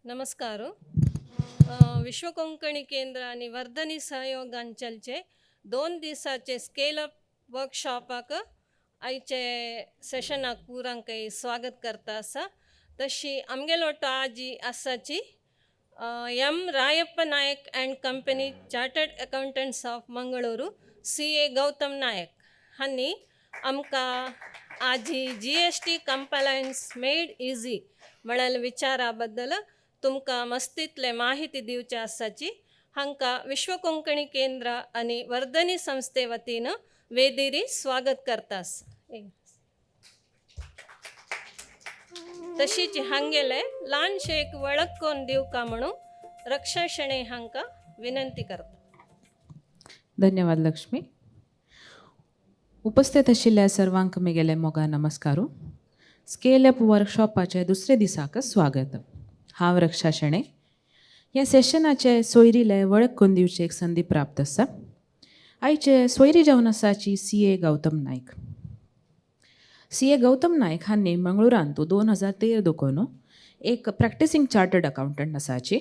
नमस्कार. विश्व कोंकणी केंद्र आनी वर्धनी सहयोगान चलचे 2 दिसाचे स्केल अप वर्कशॉपाक आयचे सेशनाक पुरांकय स्वागत करता आसा. तशी आमगेलो आजी आसाची M Rayappa Nayak and company chartered accountants of Mangaluru CA Gautam Nayak हांणी आमकां आजी GST compliance made easy म्हळ्यार विचारा बद्दल तुमकां मस्तीतले माहिती दिवचे आसाची. हांकां विश्व कोंकणी केंद्र आनी वर्धनी संस्थे वतीन वेदिरी स्वागत करतास. तशीच हांगेले ल्हानशे एक वळख कोन्न दिवका म्हणून रक्षा शणै हांकां विनंती करता. धन्यवाद लक्ष्मी. उपस्थित आशिल्ल्या सर्वांक मेगेले मोगा नमस्कारू. स्केल अप वर्कशॉपाचे दुसरे दिसाक स्वागत. हांव रक्षा शणै. ह्या सेशनाचे सोयरीले वळख करून दिवची एक संदी प्राप्त आसा. आयचे सोयरी जावन आसाची CA Gautam Naik. CA Gautam Naik हांणी मंगळुरांतू 2013 दोकोन एक प्रॅक्टिसींग चार्टर्ड अकावंटंट आसाची.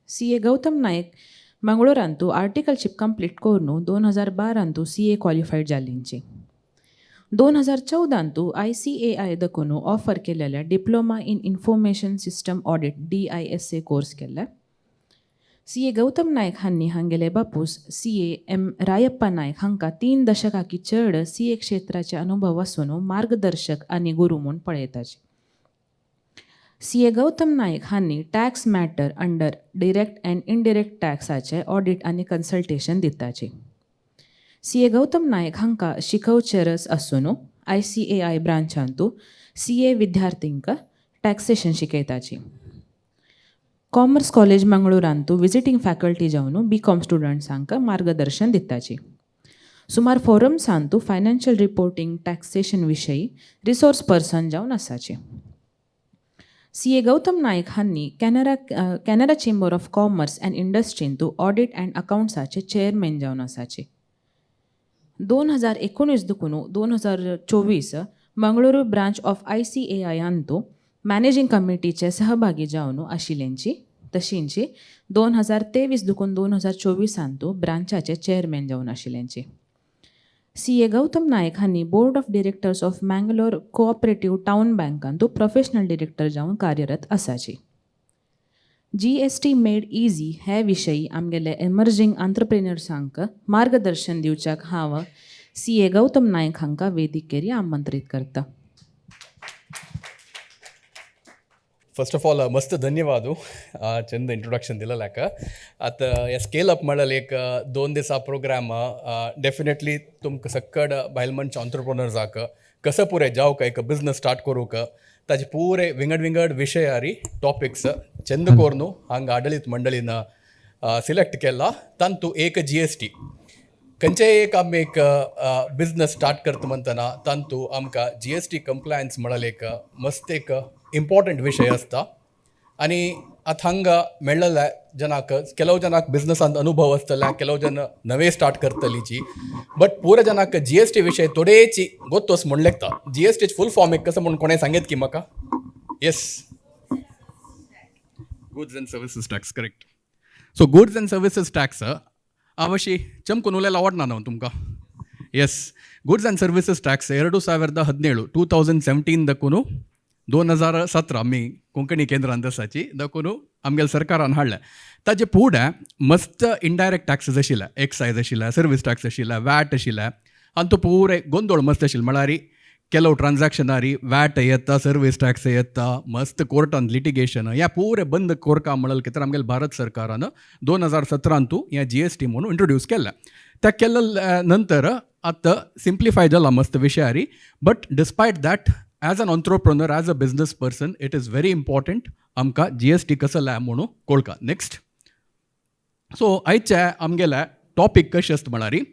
CA Gautam Naik मंगळुरांतू आर्टिकलशीप कंप्लीट करून 2012 CA qualified जाल्लींची. 2014 ICAI दखून ऑफर केलेल्या diploma in information system audit DISA course केल्ले. CA Gautam Naik हांणी हांगेले बापूस CA M Rayappa Naik हांकां 3 दशकाकी चड CA क्षेत्राचे अनुभव आसून मार्गदर्शक आनी गुरू म्हूण पळयताची. CA Gautam Naik हांणी tax matter under direct and indirect टॅक्साचे audit आनी कन्सल्टेशन दिताची. CA Gautam Naik हांकां शिकोवचे रस आसून ICAI ब्रांचांतू CA विद्यार्थींक टॅक्सेशन शिकयताची. कॉमर्स कॉलेज मंगळुरांतू विजिटींग फॅकल्टी जावन BCom स्टुडंट्सांक मार्गदर्शन दिताची. सुमार फोरम्सांतू फायनान्शियल रिपोर्टींग टॅक्सेशन विशयी रिसोर्स पर्सन जावन आसाची. CA Gautam Naik हांणी Canara chamber of commerce and इंडस्ट्रींतू ऑडिट अँड अकावंट्साचे चेअरमॅन जावन आसाचे. 2019 दुखून 2024 मंगळुरू ब्रांच ऑफ ICAI अंतू मॅनेजिंग कमिटीचे सहभागी जावन आशिल्ल्यांची. तशींची 2023 दुखून 2024 ब्रांचाचे चेअरमॅन जावन आशिल्ल्यांची. CA Gautam Naik हांणी board of directors of Mangalore cooperative town बँकांतू professional director जावन कार्यरत आसाची. GST made easy हे विशयी आमगेले एमर्जींग आंत्रप्रेनर्सांक मार्गदर्शन दिवच्याक हांव CA Gautam Naik हांकां वेदिकेर आमंत्रीत करता. फर्स्ट ऑफ ऑल मस्त धन्यवाद चंद इंट्रोडक्शन दिलेल्याक. आतां हे स्केल अप म्हणल्यार एक 2 दिसा प्रोग्राम डेफिनेटली तुमकां सक्कड बायल मनश ऑन्टरप्रोनर्साक कसं पुरे जावक एक बिजनस स्टार्ट करूंक ताजे पुरे विंगड विंगड विशयारी टॉपिक्स चंद कोर्नु हांगा आडळीत मंडळीन सिलेक्ट केला. तांतू एक GST खंयचेय एक आमी एक बिजनस स्टार्ट करता म्हणटना तांतू आमकां GST compliance म्हळ्यार एक मस्त एक इम्पॉर्टंट विशय आसता. आनी आतां हांगा मेळ्ळेल्या जनाक ಕೆಲವು जनाक बिजनसांत अनुभव आसतले, ಕೆಲವು जन नवे स्टार्ट करतलीची, बट पुरे जनाक GST विशय थोडेची गोत्तोस म्हूण लेखता. GST full form एक कसं म्हूण कोणें सांगेत की म्हाका? Yes, goods and services tax, correct. So goods and services tax हांव अशी चमकून उलयला आवडना न्हू तुमकां. Yes, goods and services tax 2017 2017 दकून 2017 आमी कोंकणी केंद्रांत आसाची दकून आमगेले सरकारान हाडलें. ताजे फुडें मस्त इनडायरेक्ट टॅक्सीस आशिल्ले, एक्सायज आशिल्ले, सर्वीस टॅक्स आशिल्ले, वॅट आशिल्ले आनी तो पुरे गोंदोळ मस्त आशिल्लो. म्हळ्यार ಕೆಲವು ट्रान्झॅक्शनारी वॅट येता, सर्वीस टॅक्स येता, मस्त कोर्टान लिटिगेशन ह्या पुरे बंद कोरका म्हणल कितें आमगेले भारत सरकारान 2017 ह्या GST म्हणून इंट्रोड्यूस केल्लें. त्या केल्ल्या नंतर आतां सिम्प्लिफाय जाला मस्त विशयारी. But despite that, as an entrepreneur, as a business person, it is very important आमकां GST कसो लाय म्हणून कोळका. नेक्स्ट. सो आयचे आमगेले टॉपीक कशें आसता म्हळ्यार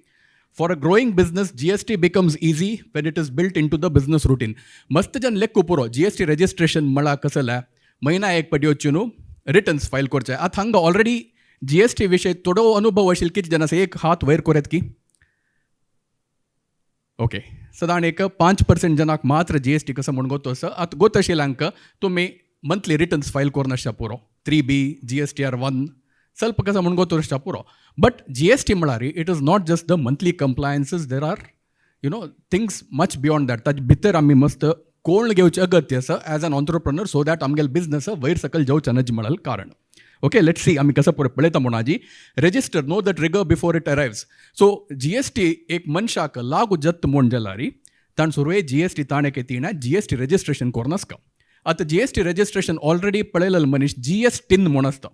for a growing business GST becomes easy when it is built into the business routine. मस्त जन लेक्कू पुरो GST registration म्हळ्यार कसलें म्हयना एक पाटी वचून न्हू रिटर्न्स फायल करचे. आतां हांगा ऑलरेडी GST विशय थोडो अनुभव आशिल्ले कितले जन आसा एक हात वयर कोरेत की? ओके, सदां एक 5% जनाक मात्र GST कसो म्हूण गोत आसा. आतां गोत आशिल्ल्यांक तुमी मंथली रिटर्न्स फायल करून आसच्या पुरो, 3B, GSTR 1 ಸ್ವಲ್ಪ कसं म्हण गोतो आसच्या पुरो. बट जीएसटी म्हळ्यार it is not just the monthly compliances, there are things much beyond that. ताजे भितर आमी मस्त कोण घेवचें अगत्य आसा as an entrepreneur, so that आमगेले बिजनस वयर सकयल जेवचें ना म्हळ्यार कारण. ओके, let see आमी कसं पुरो पळयता म्हूण आजी. Register, know the trigger before it arrives. So GST एक मनशाक लागू जत्त म्हूण जाल्यार ताणें सुरवे जीएसटी ताणें तिणें जीएसटी रजिस्ट्रेशन करून आसता. आतां जीएसटी रजिस्ट्रेशन ऑलरेडी पळयलें मनीस, जीएसटीन म्हूण आसता,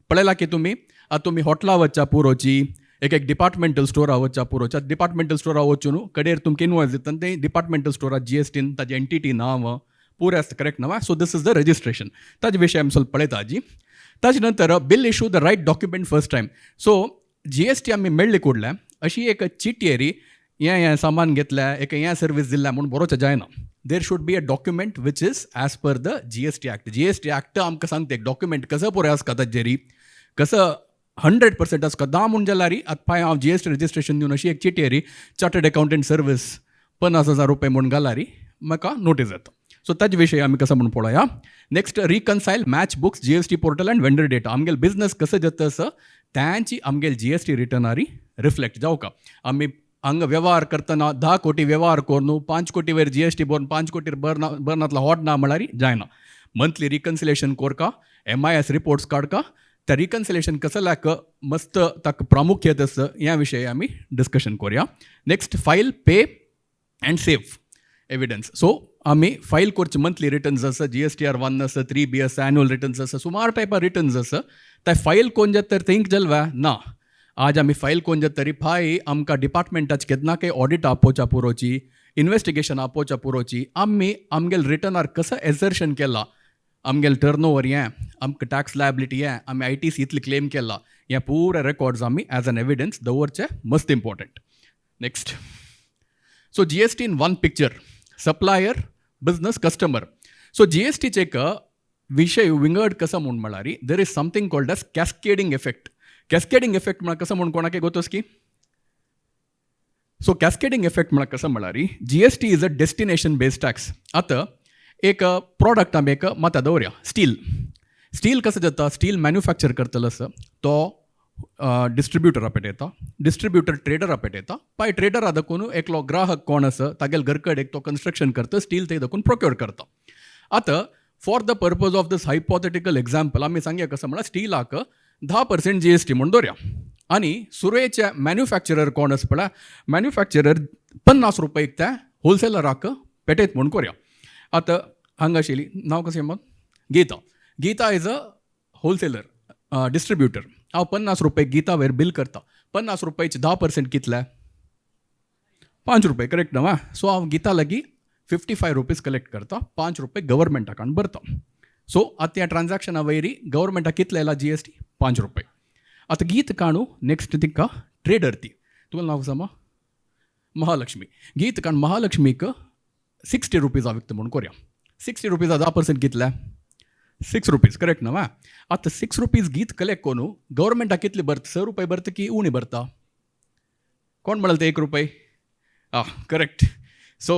पळयला की तुमी. आतां तुमी हॉटला वचच्या पुरोची, एक एक डिपार्टमेंटल स्टोरा वचच्या पुरोच्या. डिपार्टमेंटल स्टोरा वचून कडेर तुमकां इनवॉयस दिता, ते डिपार्टमेंटल स्टोरा जीएसटीन ताजें एंटिटी नांव पुरें आसता, करेक्ट न्हय? So this is the registration. ताजे विशय आमी ಸ್ವಲ್ಪ पळयता आजी. ताजे नंतर bill issue the right document first time. So GST आमी मेळ्ळी कुडल्या अशी एक चिटयेरी हें हें सामान घेतल्या, एक हें सर्वीस दिल्या म्हूण बरोवचें जायना. There should be a document which is as per the GST Act. GST Act आमकां सांगता एक डॉक्युमेंट कसं पुरें आसता, ताजेरी कसं 100% आसता दा म्हूण जाल्यार. आतां पांय हांव जीएसटी रजिस्ट्रेशन दिवन अशी एक चिटयेरी चार्टर्ड अकाउंटंट सर्वीस 50,000 रुपये म्हूण घालारी म्हाका नोटीस येता. सो ताजे विशय आमी कसं म्हूण पळोवया. Next, reconcile, match books, GST portal and vendor data. आमगेले बिजनस कसं जाता आसा त्यांची आमगेले जीएसटी रिटर्नारी रिफ्लेक्ट जावका. आमी हांगा व्यवहार करतना 10 कोटी व्यवहार करून 5 कोटी वयर जीएसटी भरून 5 कोटी भरना भरनातलो हॉट ना म्हळ्यार जायना. मंथली रिकन्सिलेशन कोरका, एमआयएस रिपोर्ट्स काडका. त्या रिकन्सिलेशन कसं लायक मस्त ताका प्रामुख्य आसा, ह्या विशय आमी डिस्कशन करूया. Next, file, pay and save evidence. So आमी फायल करचे मंथली रिटर्न्स आसा, जीएसटीआर 1 आसा, 3B आसा, एन्युअल रिटर्न्स आसा, सुमार टायपा रिटर्न्स आसा. ते फायल कोण जाता तर थिंक जलवा ना. आज आमी फायल कोण जाता तरी फाय आमकां डिपार्टमेंटाच केन्ना काही ऑडिट आपोवच्या पुरोची, इन्वेस्टिगेशन आपोवच्या पुरोची, आमी आमगेले रिटर्नार कसं एसर्शन केला, आमगेले टर्न ओवर हें, आमकां टॅक्स लायबिलिटी हें, आमी आयटीसी इतले क्लेम केला, हे पुरे रेकॉर्ड्स आमी एज एन एविडन्स दवरचे, मस्त important. Next, so GST in one picture: supplier, business, customer. So जीएसटीचे एक विशय विंगड कसं म्हूण म्हळ्यार there is something called as cascading effect. Cascading effect म्हळ्यार कसं म्हूण कोणाक गोतोस की? सो कॅस्केडिंग इफेक्ट म्हळ्यार कसं म्हळ्यार GST is a destination based tax. आतां एक प्रॉडक्ट आमी एक माता दवरया, स्टील. स्टील कसं जाता, स्टील मॅन्युफॅक्चर करतलो आसा तो डिस्ट्रिब्युटरा पेटयता, डिस्ट्रिब्युटर ट्रेडरा पेटयता, पाय ट्रेडरा दाखोवन एकलो ग्राहक कोण आसा तागेले घर कडेन तो कन्स्ट्रक्शन करता, स्टील थंय दाखोवन प्रोक्योर करता. आतां for the purpose of this hypothetical example आमी सांगया कसं म्हळ्यार स्टिलाक 10% जीएसटी म्हूण दवरया आनी सुरवेचे मॅन्युफॅक्चरर कोण आसा पळय, मॅन्युफॅक्चरर 50 रुपये त्या होलसेलराक पेटयत म्हूण करया. आतां हांगा आशिल्ली नांव कशें मग, Gita. Geeta is a wholesaler, distributor. हांव 50 रुपये गीता वयर बील करता. 50 रुपयाचे 10% कितले? 5 रुपये, करेक्ट न्हू? सो हांव गीता लागीं 55 रुपीज कलेक्ट करता, 5 रुपये गव्हर्मेंटाक भरता. सो आतां ह्या ट्रान्झॅक्शना वयरी गव्हर्मेंटाक कितले येयला जीएसटी? 5 रुपये. आतां गीत काणू नेक्स्ट तिका ट्रेडर ती तुका नांव सांग, महालक्ष्मी. गीत काण महालक्ष्मीक 60 रुपीज विकता म्हूण करया. 60 रुपीजा 10% कितले? 6 रुपीज, करेक्ट न्हू? आतां 6 रुपीज गीत कलेक्ट करून गव्हर्मेंटाक कितले भरता? 6 रुपये भरता की उणी भरता? कोण म्हणाल ते 1 रुपये? आं, करेक्ट. सो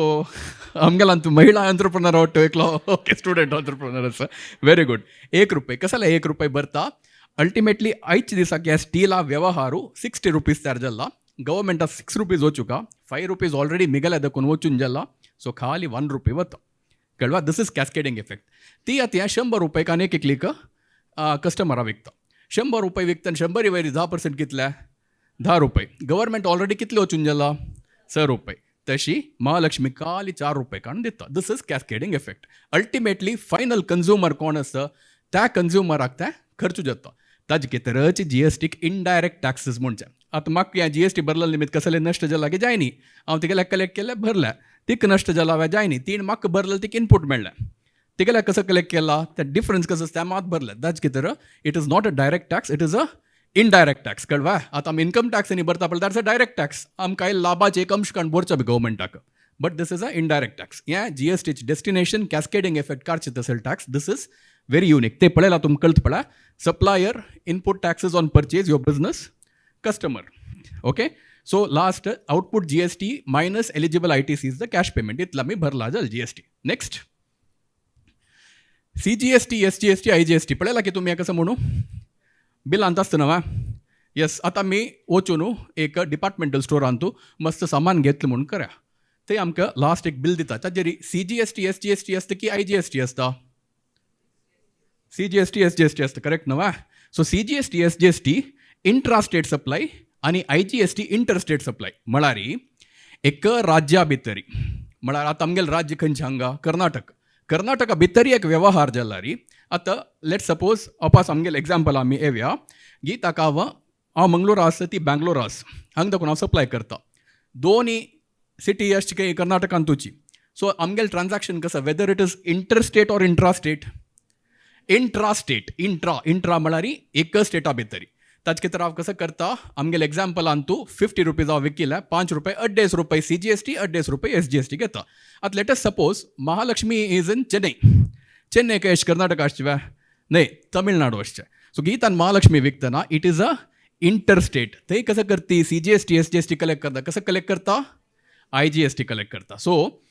आमगेला तूं महिला एंटरप्रेनर वाटतो एकलो. ओके, स्टुडंट एंटरप्रेनर आसा, व्हेरी गुड. 1 रुपये कसले 1 रुपये भरता? अल्टिमेटली आयच्या दिसाक ह्या स्टिला व्यवहारू 60 रुपीज तयार जाला. गव्हर्मेंटाक 6 रुपीज वचूका, 5 रुपीज ऑलरेडी मिगले दाखोवन वचून जाला. सो खाली 1 रुपये वता, कळवा? This is cascading effect. ती आतां ह्या 100 रुपये आनी एक एकलीक कस्टमरा विकता. 100 रुपये विकता आनी शंबरी वयर 10% कितले? 10 रुपये. गव्हर्मेंट ऑलरेडी कितले वचून जाला? 6 रुपये. तशी महालक्ष्मी खाली 4 रुपये काडून दिता. This is cascading effect. Ultimately final consumer कोण आसा त्या कंज्युमराक तें खर्च जाता. ताजे कितें जीएसटीक इनडायरेक्ट टॅक्सीस म्हणचे. आतां म्हाका हें जीएसटी भरलें निमित्त कसलें नश्ट जाला की जायनी. हांव तिगेल्याक कलेक्ट केलें, भरलें, तिका नश्ट जाला वा जायनी. तीण म्हाका भरलें, तिका इनपूट मेळ्ळें. तिगेल्याक कसं कलेक्ट केला ते डिफरन्स कसं तें मात भरलें. ताजे कितें, it is not a direct tax, it is a indirect tax, कळवा? आतां आमी इन्कम टॅक्स आनी भरता पळय, that's a direct tax. आमकां लाभाचे एक अंश काडून भरचो बी गव्हर्मेंटाक. But this is a indirect tax. ह्या जीएसटीची डेस्टिनेशन कॅस्केडिंग इफेक्ट काडचे तसले tax, this is very unique. ते पळयला तुमकां कळत पळय, supplier, input taxes on purchase, your business, customer. Okay, so last, output GST minus eligible ITC is the cash payment. इतला मी भरला जाल GST. Next. CGST, SGST, IGST पळयला की तुमी हें कसं म्हणू बिलांत आसता न्हू? येस. आतां आमी वचून एक डिपार्टमेंटल स्टोरांत मस्त सामान घेतलें म्हूण करा, थंय आमकां लास्ट एक बील दिता. ताजेर सीजीएसटी, एसजीएसटी आसता की आयजीएसटी आसता? सीजीएसटी, एसजीएसटी आसता, करेक्ट न्हू? So CGST, SGST intra state supply आनी आयजीएसटी इंटर स्टेट सप्लाय. म्हळ्यार एक राज्या भितरी, म्हळ्यार आतां आमगेलें राज्य खंयचें हांगा? कर्नाटक. कर्नाटका भितरी एक व्यवहार जाल्यार, आतां लेट सपोज अपास आमगेलें एग्जाम्पल आमी येवया गी ताका हांव हांव मंगलोर आसा, ती बँगलोर आसा, हांगा दाखोवन हांव सप्लाय करता. दोनी सिटी अशी काही कर्नाटकान तुची. सो आमगेलें ट्रान्जॅक्शन कसं, whether it is inter state or intra state? Intra state. Intra, intra म्हळ्यार एक स्टेटा भितरी. ताचे खातीर हांव कसं करता, आमगेले एग्जाम्पलान तूं 50 रुपीज हांव विकिल्या, 5 रुपये, 2.5 रुपये सीजीएसटी, 2.5 रुपये एसजीएसटी घेता. आतां let us suppose Mahalakshmi is in Chennai. Chennai कश कर्नाटक आसची वे? न्हय, तमिळनाडू आसचें. सो गीतान महालक्ष्मी विकतना it is a inter state. थंय कसं करती? सीजीएसटी, एसजीएसटी कलेक्ट करता. कसं कलेक्ट करता? आयजीएसटी कलेक्ट करता. सो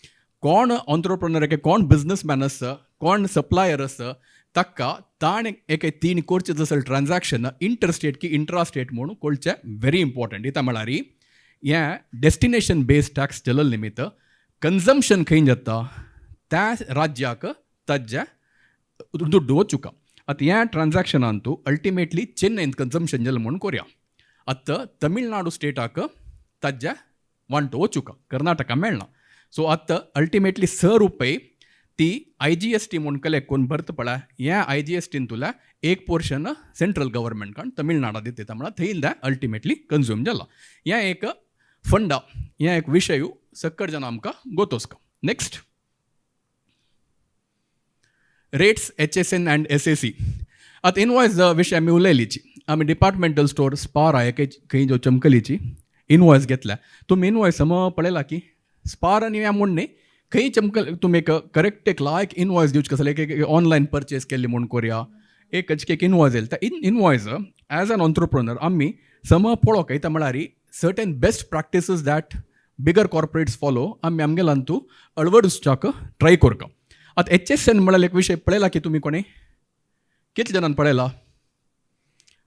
कोण ऑन्ट्रप्रनर, एक कोण बिजनसमॅन आसा, कोण सप्लायर आसा, ताका ताणें एक तीन करचें जसं ट्रान्जॅक्शन इंटर स्टेट की इंट्रा स्टेट म्हणून कळचें व्हेरी इम्पॉर्टंट. इता म्हळ्यार हें डेस्टिनेशन बेस्ड टॅक्स चलल निमित्त कन्जम्पशन खंय जाता त्या राज्याक ताज्या दुड्डू वचुका. आतां ह्या ट्रान्जॅक्शनान तूं अल्टिमेटली चेन्नईंत कन्जम्पशन जालें म्हणून करुया. आतां तमिळनाडू स्टेटाक ताज्या वांटो वचुका, कर्नाटका मेळना. सो आतां अल्टिमेटली 6 रुपये ती आयजीएसटी म्हूण कलेक्ट करून भरता पळय, ह्या आयजीएसटीन तुला एक पोर्शन सेंट्रल गव्हर्मेंट कारण तमिळनाडा दिता, म्हळ्यार थंय अल्टिमेटली कन्ज्यूम जाला. ह्या एक फंडा, ह्या एक विशय सक्कड जाण आमकां गोतोसका. Next, rates, HSN and SAC. आतां इनवॉयस विशय आमी उलयलीची. आमी डिपार्टमेंटल स्टोर, स्पार आहे खंय जो चमकलीची इनवॉयस घेतल्या. तुमी इनवॉयस सम पळयला की स्पार आनी ह्या म्हूण न्ही, खंय चमकल तुमी एक करेक्ट एक लायक इनवॉयस दिवचे कसले एक ऑनलायन परचेस केल्ली म्हूण करुया, एक एक इनवॉयस येयला. In invoice as an entrepreneur आमी सम पळोवंक येता. म्हळ्यार certain best practices that bigger corporates follow आमी आमगेल्यान तूं अळवडुसच्याक ट्राय करता. आतां एचएसएन म्हळ्यार एक विशय पळयला की तुमी कोणी? कितले जाणान पळयला?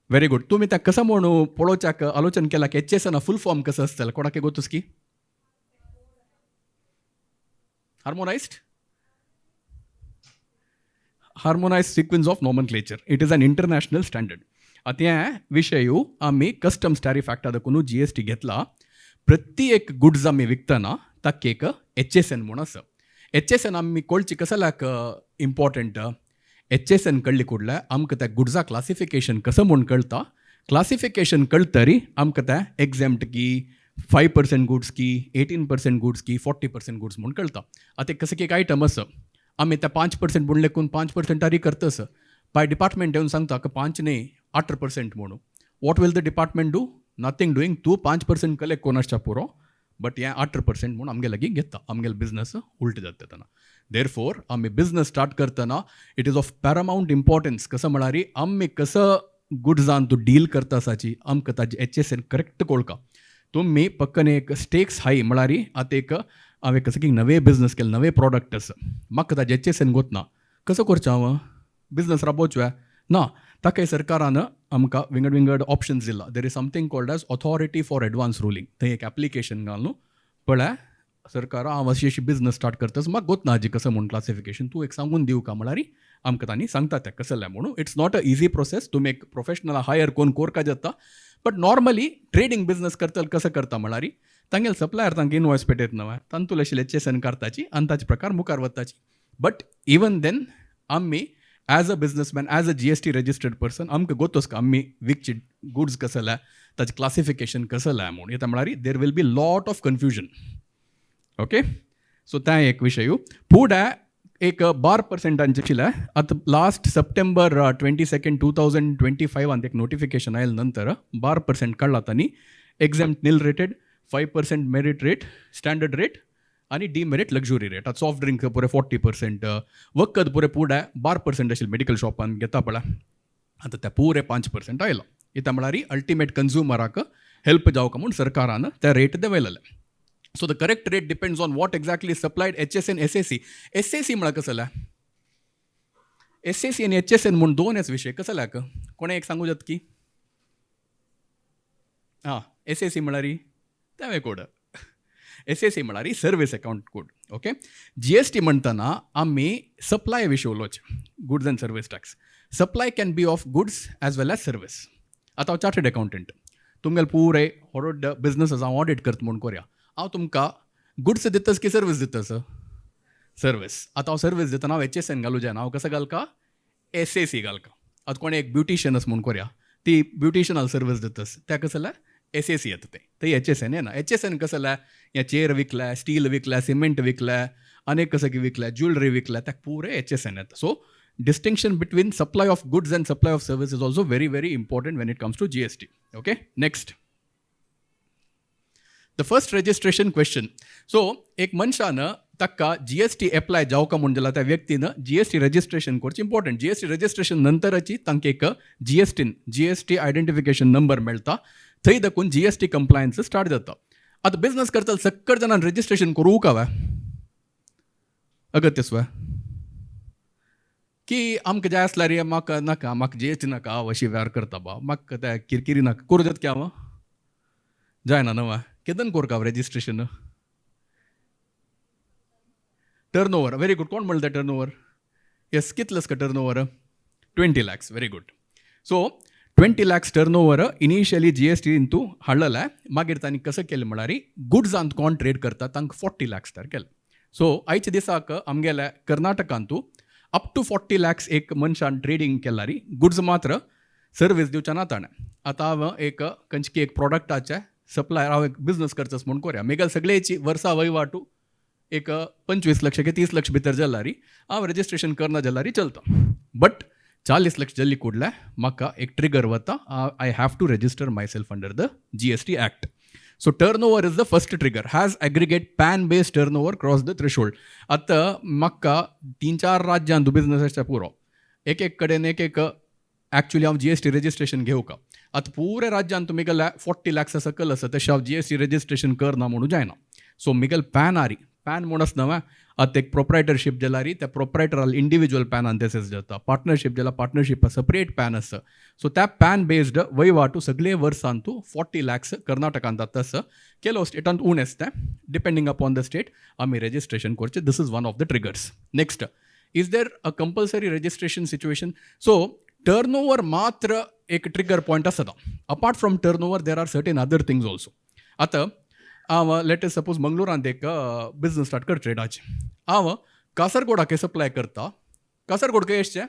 Very good. तुमी त्या कसं म्हणून पळोवच्याक आलोचन केला की एचएसएन फुल फॉर्म कसं आसतलें? कोणाक गोतूस की? Harmonized sequence of nomenclature. It is an international standard. आतां हें विशय आमी कस्टम्स टॅरिफ ॲक्टा दाखोवन जीएसटी घेतला. प्रति एक गुड्स आमी विकतना ताका एक एचएसएन म्हूण आसा. एचएसएन आमी कळची कसल्याक इम्पॉर्टंट? एचएसएन कळ्ळी कुडल्या आमकां त्या गुड्सा क्लासिफिकेशन कसं म्हूण कळटा. क्लासिफिकेशन कळतरी आमकां त्या एक्झॅम्प्ट की 5% गुड्स की 18% गुड्स की 40% गुड्स म्हूण कळटा. आतां कसं की एक आयटम आसा, आमी त्या 5% म्हूण लेखून 5 पर्संटारी करतस. बाय डिपार्टमेंट येवन सांगता की पांच न्ही, 8% म्हणून. What will the department do? Nothing doing. तूं 5% कलेक्ट कोण आसच्या पुरो, बट हें 8% म्हूण आमगे लागीं घेता, आमगेले बिजनस उल्ट जाता तेन्ना. There four आमी बिजनस स्टार्ट करतना it is of paramount importance. कसं म्हळ्यार आमी कसं गुड्सान तूं डील करता आसाची आमकां ताजी एचएसएन करेक्ट कळका. तुमी पक्कन एक स्टेक्स हाय. म्हळ्यार आतां एक हांवें कसं की नवे बिजनस केले, नवे प्रॉडक्ट आसा, म्हाका ताजें एचएसएन गोतना, कसं करचें हांव बिजनस राबोवचें ना? ताका सरकारान आमकां विंगड विंगड ऑप्शन्स दिला. There is something called as Authority for Advance Ruling. थंय एक एप्लिकेशन घालून पळय, सरकार हांव अशी अशी बिजनस स्टार्ट करतस, म्हाका गोत ना हाजी कसं म्हूण क्लासिफिकेशन, तूं एक सांगून दिवका म्हळ्यार आमकां तांणी सांगता तें कसलें म्हणून. It's not a easy process. तुमी एक प्रोफेशनल हायर कोण कोरका जाता. बट नॉर्मली ट्रेडींग बिजनस करतले कसं करता म्हळ्यार तांगेले सप्लायर तांकां इनवॉयस पेटयत न्हय, तांतूल अशें एचएसएन काडताची आनी ताचे प्रकार मुखार वताची. बट इवन then आमी as a businessman, as a GST registered person आमकां गोतोस का आमी विकची गुड्स कसले, ताचें क्लासिफिकेशन कसलें म्हूण. येता म्हळ्यार there will be lot of confusion, okay? So तें एक विशय. फुडें एक 12 पर्संटांचे आशिल्लें. आतां last September 22, 2025 एक नोटिफिकेशन आयलें नंतर 12% काडला तांणी. Exempt nil rated, 5% merit rate, standard rate आनी डिमेरीट लक्झुरी रेट. आतां सॉफ्ट ड्रिंक पुरे 40%, वखद पुरे पुढे 12% आशिल्लें मेडिकल शॉपान घेता पळय, आतां ते पुरे 5% आयलो. इता म्हळ्यार अल्टिमेट कन्ज्युमराक हेल्प जावका म्हूण सरकारान ते rate देंवयलेले. So the correct rate depends on what exactly supplied, HSN, SAC. SAC म्हळ्यार कसलें? एस ए सी आनी एच एस एन म्हूण दोन एस विशय कसो लायक कोणें एक सांगू जात की आं एस ए सी म्हळ्यार तें कोड, एस ए सी म्हळ्यार service account code, okay. GST म्हणटना आमी सप्लाय विशीं उलोवचें, goods and service tax. Supply can be of goods as well as service. आतां हांव चार्टर्ड अकाउंटंट, तुमगेले पुरे व्हड बिजनसीस हांव ऑडिट करता म्हूण कोरया. हांव तुमकां गुड्स दितस की सर्वीस दितस? सर्वीस. आतां हांव सर्वीस दितना हांव एच एस एन घालूं जायना, हांव कसो घालका? S A C घालका. आतां कोणें एक ब्युटिशियन म्हूण कोरया, ती ब्युटिशियनाल सर्वीस दितस, त्या कसं जाल्यार एस ए सी येता तें, थंय एच एस एन येना. एच एस एन कसं जाल्यार हें चेर विकल्या, स्टील विकल्या, सिमेंट विकल्या, आनी कसं की विकल्या, ज्वेलरी विकल्या, ताका पुरे एच एस एन येता. So distinction between supply of goods and supply of service is also very very important when it comes to GST. Okay, next, the first registration question. So एक मनशान ताका GST apply जावका म्हूण जाल्यार त्या व्यक्तीन GST registration करचें important. GST registration नंतराची तांकां एक जीएसटीन जीएसटी आयडेंटिफिकेशन नंबर मेळटा, थंय दाखून जीएसटी कंप्लायन्स स्टार्ट जाता. आतां बिझनस करतले सक्कड जाणान रजिस्ट्रेशन करूं का अगत्य की आमकां जाय आसल्यार म्हाका नाका, म्हाका जीएसटी नाका, हांव अशी वेव्हार करता बा, म्हाका ते किरकिरी नाका, करूं जाता की हांव जायना न्हू? केदन कोरका registration? Turn over, very good. कोण म्हणलें तें टर्न ओवर? येस, कितलें का turn over? 20 lakhs, very good. So 20 lakhs turn over initially GST इंतू हाडलेलें. मागीर तांणी कसं केलें म्हळ्यार गुड्सांत कोण ट्रेड करता तांकां 40 लॅक्स तर केलें. सो आयच्या दिसाक आमगेल्या कर्नाटकांतू अप टू 40 लॅक्स एक मनशान ट्रेडींग केल्यार गुड्स मात्र, सर्वीस दिवच्या ना ताणें. आतां हांव एक खंयची एक प्रॉडक्टाचें सप्लायर, हांव एक बिजनस करचोस म्हूण कोरया, मेगेल सगळ्याची वर्सा वहिवाटू एक 25 लक्ष की 30 लक्ष भितर जाल्यार हांव रजिस्ट्रेशन करना जाल्यार चलता. बट 40 लक्ष जल्ली कुडले म्हाका एक ट्रिगर वता, I have to register myself under the GST Act. So turn over is the first trigger. Has aggregate PAN based turn over cross the threshold? आतां म्हाका तीन चार राज्यांत बिजनस आसता पुरो, एक एक कडेन एक एक एक्चुली हांव जीएसटी रजिस्ट्रेशन घेवका. आतां पुरे राज्यांत तुमी गेल्यार 40 लॅक्स सकल आसा तशें हांव जीएसटी रजिस्ट्रेशन करना म्हणून जायना. सो मिगेल पॅन आरी पॅन म्हूण आसना वा. आतां एक प्रोप्रायटरशीप जाल्यार त्या प्रोप्रायटराल इंडिविज्युअल पॅनान तेसेस जाता, पार्टनरशीप जाल्यार पार्टनरशीप सेपरेट पॅन आसा. सो त्या पॅन बेस्ड वहिवाटू सगळे वर्सान तूं 40 लॅक्स कर्नाटकांत जाता तसं ಕೆಲವು स्टेटांत उणें आसता, डिपेंडींग अपॉन the state आमी रजिस्ट्रेशन करचें. This is one of the triggers. Next, is there a compulsory registration situation? So turn over मात्र एक ट्रिगर पॉयंट आसता. Apart from turn over, there are certain other things also. आतां हांव let suppose मंगळुरांत एक business start कर ट्रेडाचें, हांव कासरगोडाक supply करता. कासरगोड खंय आसचें?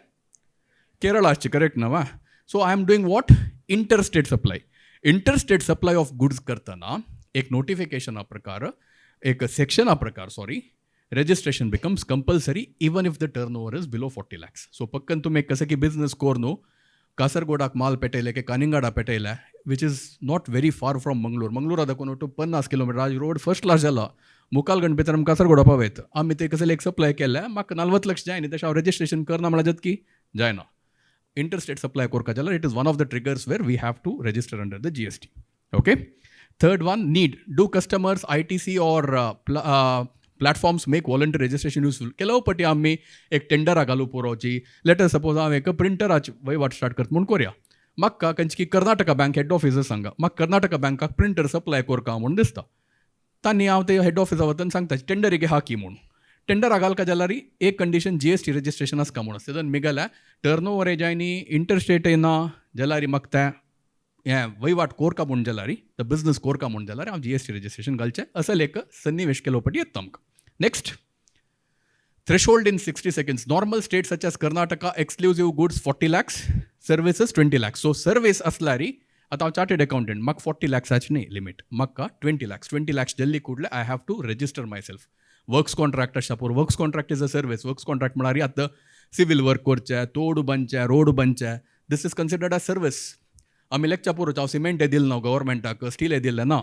केरळ आसचें, करेक्ट ना वा? So I am doing what? Inter state supply. Inter state supply of goods करतना एक नोटिफिकेशना प्रकार, एक सेक्शना प्रकार, sorry, registration becomes compulsory even if the turn over is below 40 lakhs. So पक्कन तुमी कसं की बिझनस कोर न्हू, कासरगोडाक माल पेटयले की कानिंगाडा पेटयले, which is not very far from Mangalore. Manglora दाखोवन टू 50 किलोमिटर. आज रोड फर्स्ट क्लास जाला, मुखालगंड भितर आमी कासरगोडा पावयत. आमी ते कसले एक सप्लाय केले, म्हाका 40 लक्ष जाय न्ही, तशें हांव रजिस्ट्रेशन करना म्हळ्यार जाता की जायना. इंटरस्टेट सप्लाय करका जाल्यार it is one of the triggers where we have to register under the GST. Okay, third one, need. Do customers, ITC or platforms make voluntary registration useful? ಕೆಲವು पटी आमी एक टेंडरा घालू पुरोवची. Let suppose हांव एक प्रिंटराची वहिवाट स्टार्ट करता म्हूण कोरया, म्हाका खंयची की कर्नाटका बँक हेड ऑफिस सांगा, म्हाका कर्नाटका बँकाक प्रिंटर सप्लाय करका म्हूण दिसता. तांणी हांव ते हेड ऑफिसा वतन सांगता टेंडरीक हाकी म्हूण. टेंडरा घालका जाल्यार एक कंडिशन जीएसटी रजिस्ट्रेशन आसका म्हूण आसता. तेन्ना मिगेल्या टर्न ओवर जाय न्ही, इंटरस्टेट येना जाल्यार म्हाका तें हें वहिवाट कोरका म्हूण जाल्यार, the business कोरका म्हूण जाल्यार हांव जीएसटी रजिस्ट्रेशन घालचें, असं एक सन्निवेश केलो पटी येता आमकां. Next, threshold in 60 seconds. Normal states such as Karnataka, exclusive goods 40 lakhs, services 20 lakhs. So service असल्यारी आतां हांव चार्टर्ड अकाउंटंट, म्हाका 40 लॅक्साची न्ही लिमीट, म्हाका 20 लॅक्स. 20 लॅक्स जल्ली कुडले I have to register myself. Works contract आसता पुरो, works contract is a service. Works contract म्हळ्यार आतां civil work करचें, तोड बांदचें, road बांदचें, this is considered as service. आमी लेगच्या पुरो हांव सिमेंट दिलें ना गव्हर्मेंटाक, स्टील दिलें ना,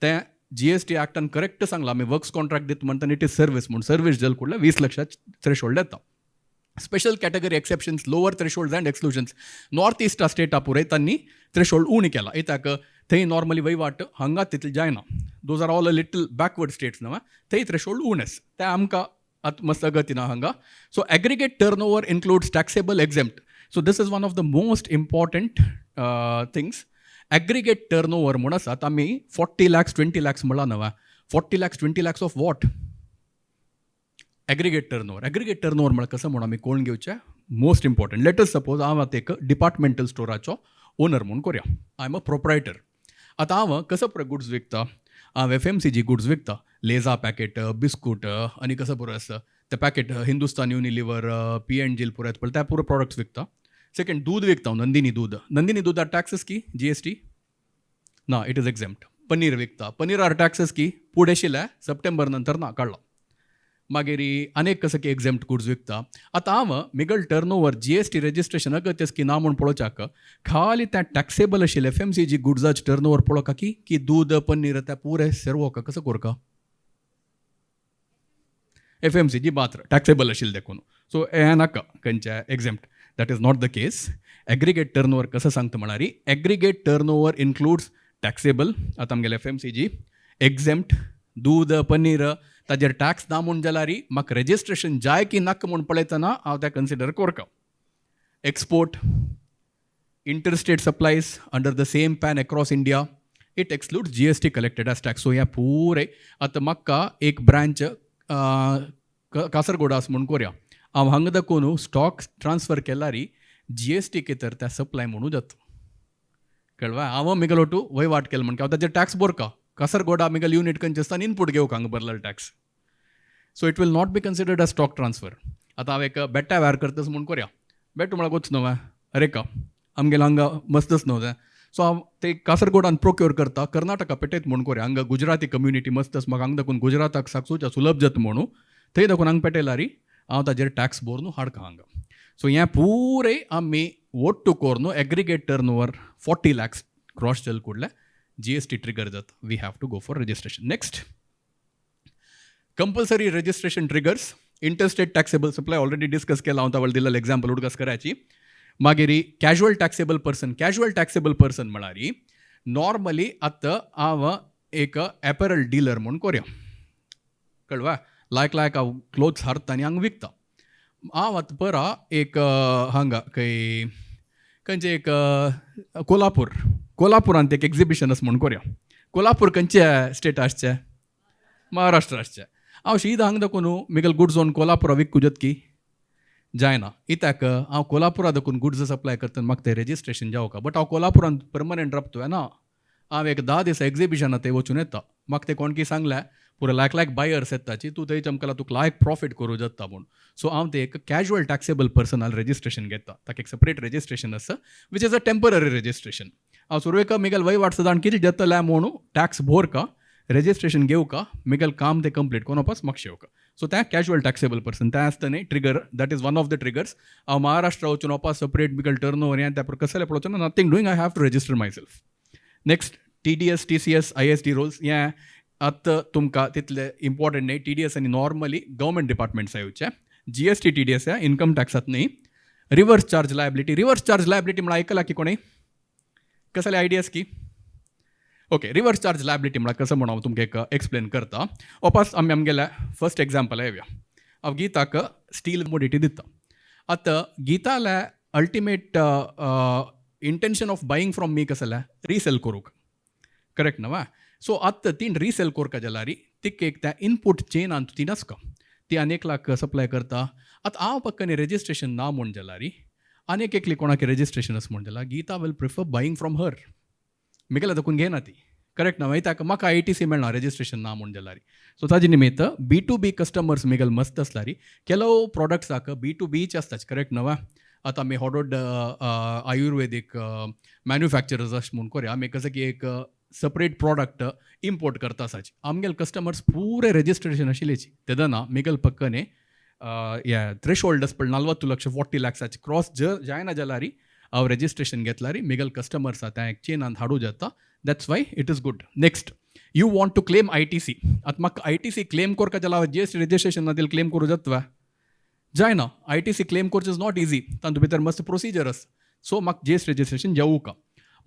तें जीएसटी ऍक्टान करेक्ट सांगलां. आमी वर्क्स कॉन्ट्रॅक्ट दिता म्हणटा it is service म्हूण. सर्वीस जल कुडले 20 लक्षां थ्रेशोल्ड येता. Special category exceptions, lower threshold and exclusions. North east स्टेटा पुरय तांणी थ्रेशोल्ड उणी केला, कित्याक थंय नॉर्मली वहिवाट हांगा तितले जायना. Those are all a little backward states न्हू, थंय थ्रेशोल्ड उणेस ते आमकां. आतां मस्त अगती ना हांगा. So aggregate turnover includes taxable, exempt. So this is one of the most important things. Aggregate turnover म्हूण आसा. आतां आमी 40 लॅक्स, 20 लॅक्स म्हणला न्हय? 40 lakhs, 20 lakhs of what? Aggregate turnover. Aggregate turnover म्हळ्यार कसं म्हणून आमी कोण घेवचें? Most important, let us suppose हांव आतां एक डिपार्टमेंटल स्टोराचो ओनर म्हूण करुया. I am a proprietor. आतां हांव कसो पुरो गुड्स विकता? हांव एफएमसीजी गुड्स विकता, लेजा पॅकेट, बिस्कूट आनी कसं पुरो आसा ते packet, Hindustan Unilever, P N जील पुरो येता पळय, ते पुरो प्रॉडक्ट्स विकता. सेकंड, दूद विकता हांव, नंदिनी दूद. नंदिनी दुदार टॅक्सीस की जीएसटी ना? It is exempt. Paneer विकता. पनीरार टॅक्सीस की फुडें आशिल्लें, सप्टेंबर नंतर ना काडला. मागीर अनेक कसं की एक्झेम्प्ट गुड्स विकता. आतां हांव Miguel turn over GST registration अगत्यस की ना म्हूण पळोवच्याक खाली त्या टॅक्सेबल आशिल्ले एफएमसीजी गुड्साचे टर्न ओवर पळोवका की की दूद, पनीर त्या पुरे सर्वका कसं करका? एफएमसीजी मात्र टॅक्सेबल आशिल्लें देखून. सो हें नाका खंयच्या exempt. That is not the case. Aggregate turnover कसं सांगता म्हळ्यार, aggregate turnover includes taxable, आतां आमगेलें एफएमसीजी, एक्झेम्प्ट, दूद, पनीर. ताजेर टॅक्स ना म्हूण जाल्यार म्हाका रेजिस्ट्रेशन जाय की नाका म्हूण पळयतना हांव तें कन्सिडर करता. Export, interstate supplies under the same PAN across India, it excludes GST collected as tax. So ह्या पुरे आतां म्हाका एक ब्रांच कासरगोड आसा म्हूण करया. हांव हांगा दाखोवन स्टॉक ट्रान्सफर केल्यार जीएसटी तर त्या सप्लाय म्हणू जाता, कळवा? हांव मिगल ओटू वयवाट केलो म्हण हांव ताजेर टॅक्स बोरका. कासरगोडा मिगल युनिट खंयचे आसता, इनपूट घेवंक हांगा भरलेलो tax. So it will not be considered a stock transfer. आतां हांव एक बेट्टा वेर करतास म्हूण करया. बेट्टू म्हळ्यार गोच न्हू? अरे का आमगेले हांगा मस्तच न्हू तें. सो हांव ते कासरगोडान प्रोक्योर करता, कर्नाटका पेटयत म्हूण करया. हांगा गुजराती कम्युनिटी मस्त आसा, म्हाका हांगा दाखोवन गुजराताक साकसूच्या सुलभ जाता म्हणून थंय दाखोवन हांगा पेटयल्यार हांव ताजेर टॅक्स भरून हाडका हांगा. सो हें पुरे आमी ಒಟ್ಟು कोर्नु aggregate turnover 40 lakhs cross जाल ಕೂಡಲೇ जीएसटी ट्रिगर जाता. We have to go for registration. Next, compulsory registration triggers. Interstate taxable supply already discuss केला हांव. तावळ दिलेलं एक्झाम्पल उडगास करायची. मागीर casual taxable person. Casual taxable person म्हळ्यार नॉर्मली आतां हांव एक एपरल डिलर म्हूण करया, कळवा? लायक लायक हांव क्लोथ्स हाडटा आनी हांगा विकता. हांव आतां परा एक हांगा खंय खंयचे एक कोल्हापूर, कोल्हापुरांत एक एक्झिबिशन आसा म्हूण करया. कोल्हापूर खंयचे स्टेट आसचें? महाराष्ट्र आसचें. हांव शीद हांगा दाखोवन मिगल गुड्स ओन कोल्हापुरा विकू जात की जायना? कित्याक हांव कोल्हापुरा दाखोवन गुड्स सप्लाय करतना म्हाका तें रेजिस्ट्रेशन जावका, बट हांव कोल्हापुरांत परमनंट राबतो ना. हांव एक 10 दीस एक्झिबिशना थंय वचून येता. म्हाका ते कोण की सांगलें, पुरो लायक लायक बायर्स येताची, तूं थंय चमकला, तुका लायक प्रॉफीट करूं जाता म्हूण. सो हांव ते एक कॅज्युअल टॅक्सेबल पर्सनाल रेजिस्ट्रेशन घेता. ताका एक सेपरेट रेजिस्ट्रेशन आसा, which is a temporary registration. हांव सुरवेक मिगल वयवाट सदां कितें जातलें म्हणून टॅक्स भोरका, रेजिस्ट्रेशन घेवका, मिगल काम ते कंप्लीट कोण वापस मागशे येवका. सो त्या कॅज्युअल टॅक्सेबल पर्सन त्या आसतना trigger, that is one of the triggers. हांव महाराष्ट्र वचून वापस सेपरेट मिगल टर्न ओवर हें त्या कसले पळोवचें ना. Nothing doing, I have to register myself. Next, TDS, TCS, ISD rules. हें आतां तुमकां तितले इम्पॉर्टंट न्ही. टीडीएस आनी नॉर्मली गव्हर्मेंट डिपार्टमेंट्स येवचे. जीएसटी, टीडीएस ह्या इन्कम टॅक्सात न्ही. Reverse charge liability. Reverse charge liability म्हळ्यार आयकला की कोणी? कसले आयडियाज की? ओके, रिवर्स चार्ज लायबिलिटी म्हळ्यार कसं म्हणून हांव तुमकां एक एक्सप्लेन करता. वापस आमी आमगेल्या फर्स्ट एग्जाम्पल येवया. हांव गीताक स्टील कमोडिटी दिता. आतां गीताल्या ultimate intention of buying from me कसलें? रिसेल करूंक, करेक्ट न्हू? सो आतां तीन रिसेल करका जाल्यार तिका एक त्या इनपूट चेनान ती नासका, ती आनी एक लाख सप्लाय करता. आतां हांव पक्कनी रेजिस्ट्रेशन ना म्हूण जाल्यार आनी एक एकली कोणाक रेजिस्ट्रेशन आसा म्हूण जाल्यार Geeta will prefer buying from her. मिगेल्या दाखोवन घेयना ती, करेक्ट ना? मागीर ताका म्हाका आयटीसी मेळना रेजिस्ट्रेशन ना म्हूण जाल्यार. सो ताजे निमित्त बी टू बी कस्टमर्स मिगल मस्त आसल्यार ಕೆಲವು ಪ್ರಾಡಕ್ಟ್साक बी टू बीच आसता, करेक्ट न्हू? आतां आमी हॉडोड आयुर्वेदीक मॅन्युफॅक्चरर्स अशें म्हूण करया. आमी कसं की एक सेपरेट प्रॉडक्ट इम्पोर्ट करता आसाची. आमगेले कस्टमर्स पुरे रेजिस्ट्रेशन आशिल्लेची. तेदना मिगल पक्कने हे थ्रेशोल्ड आसा पळय, 40 लक्ष, 40 लॅक्साचे क्रॉस जायना जाल्यार हांव रेजिस्ट्रेशन घेतल्यार मिगल कस्टमर्स आतां एक चेनान हाडूं जाता. That's why it is good. Next, you want to claim ITC. आतां म्हाका आयटीसी क्लेम करका जाल्यार जीएसटी रेजिस्ट्रेशन ना क्लेम करूं जाता? जायना. आयटीसी क्लेम करचें is not easy. तातूंत भितर मस्त प्रोसिजर आसा. सो म्हाका जीएसटी रेजिस्ट्रेशन जावूका.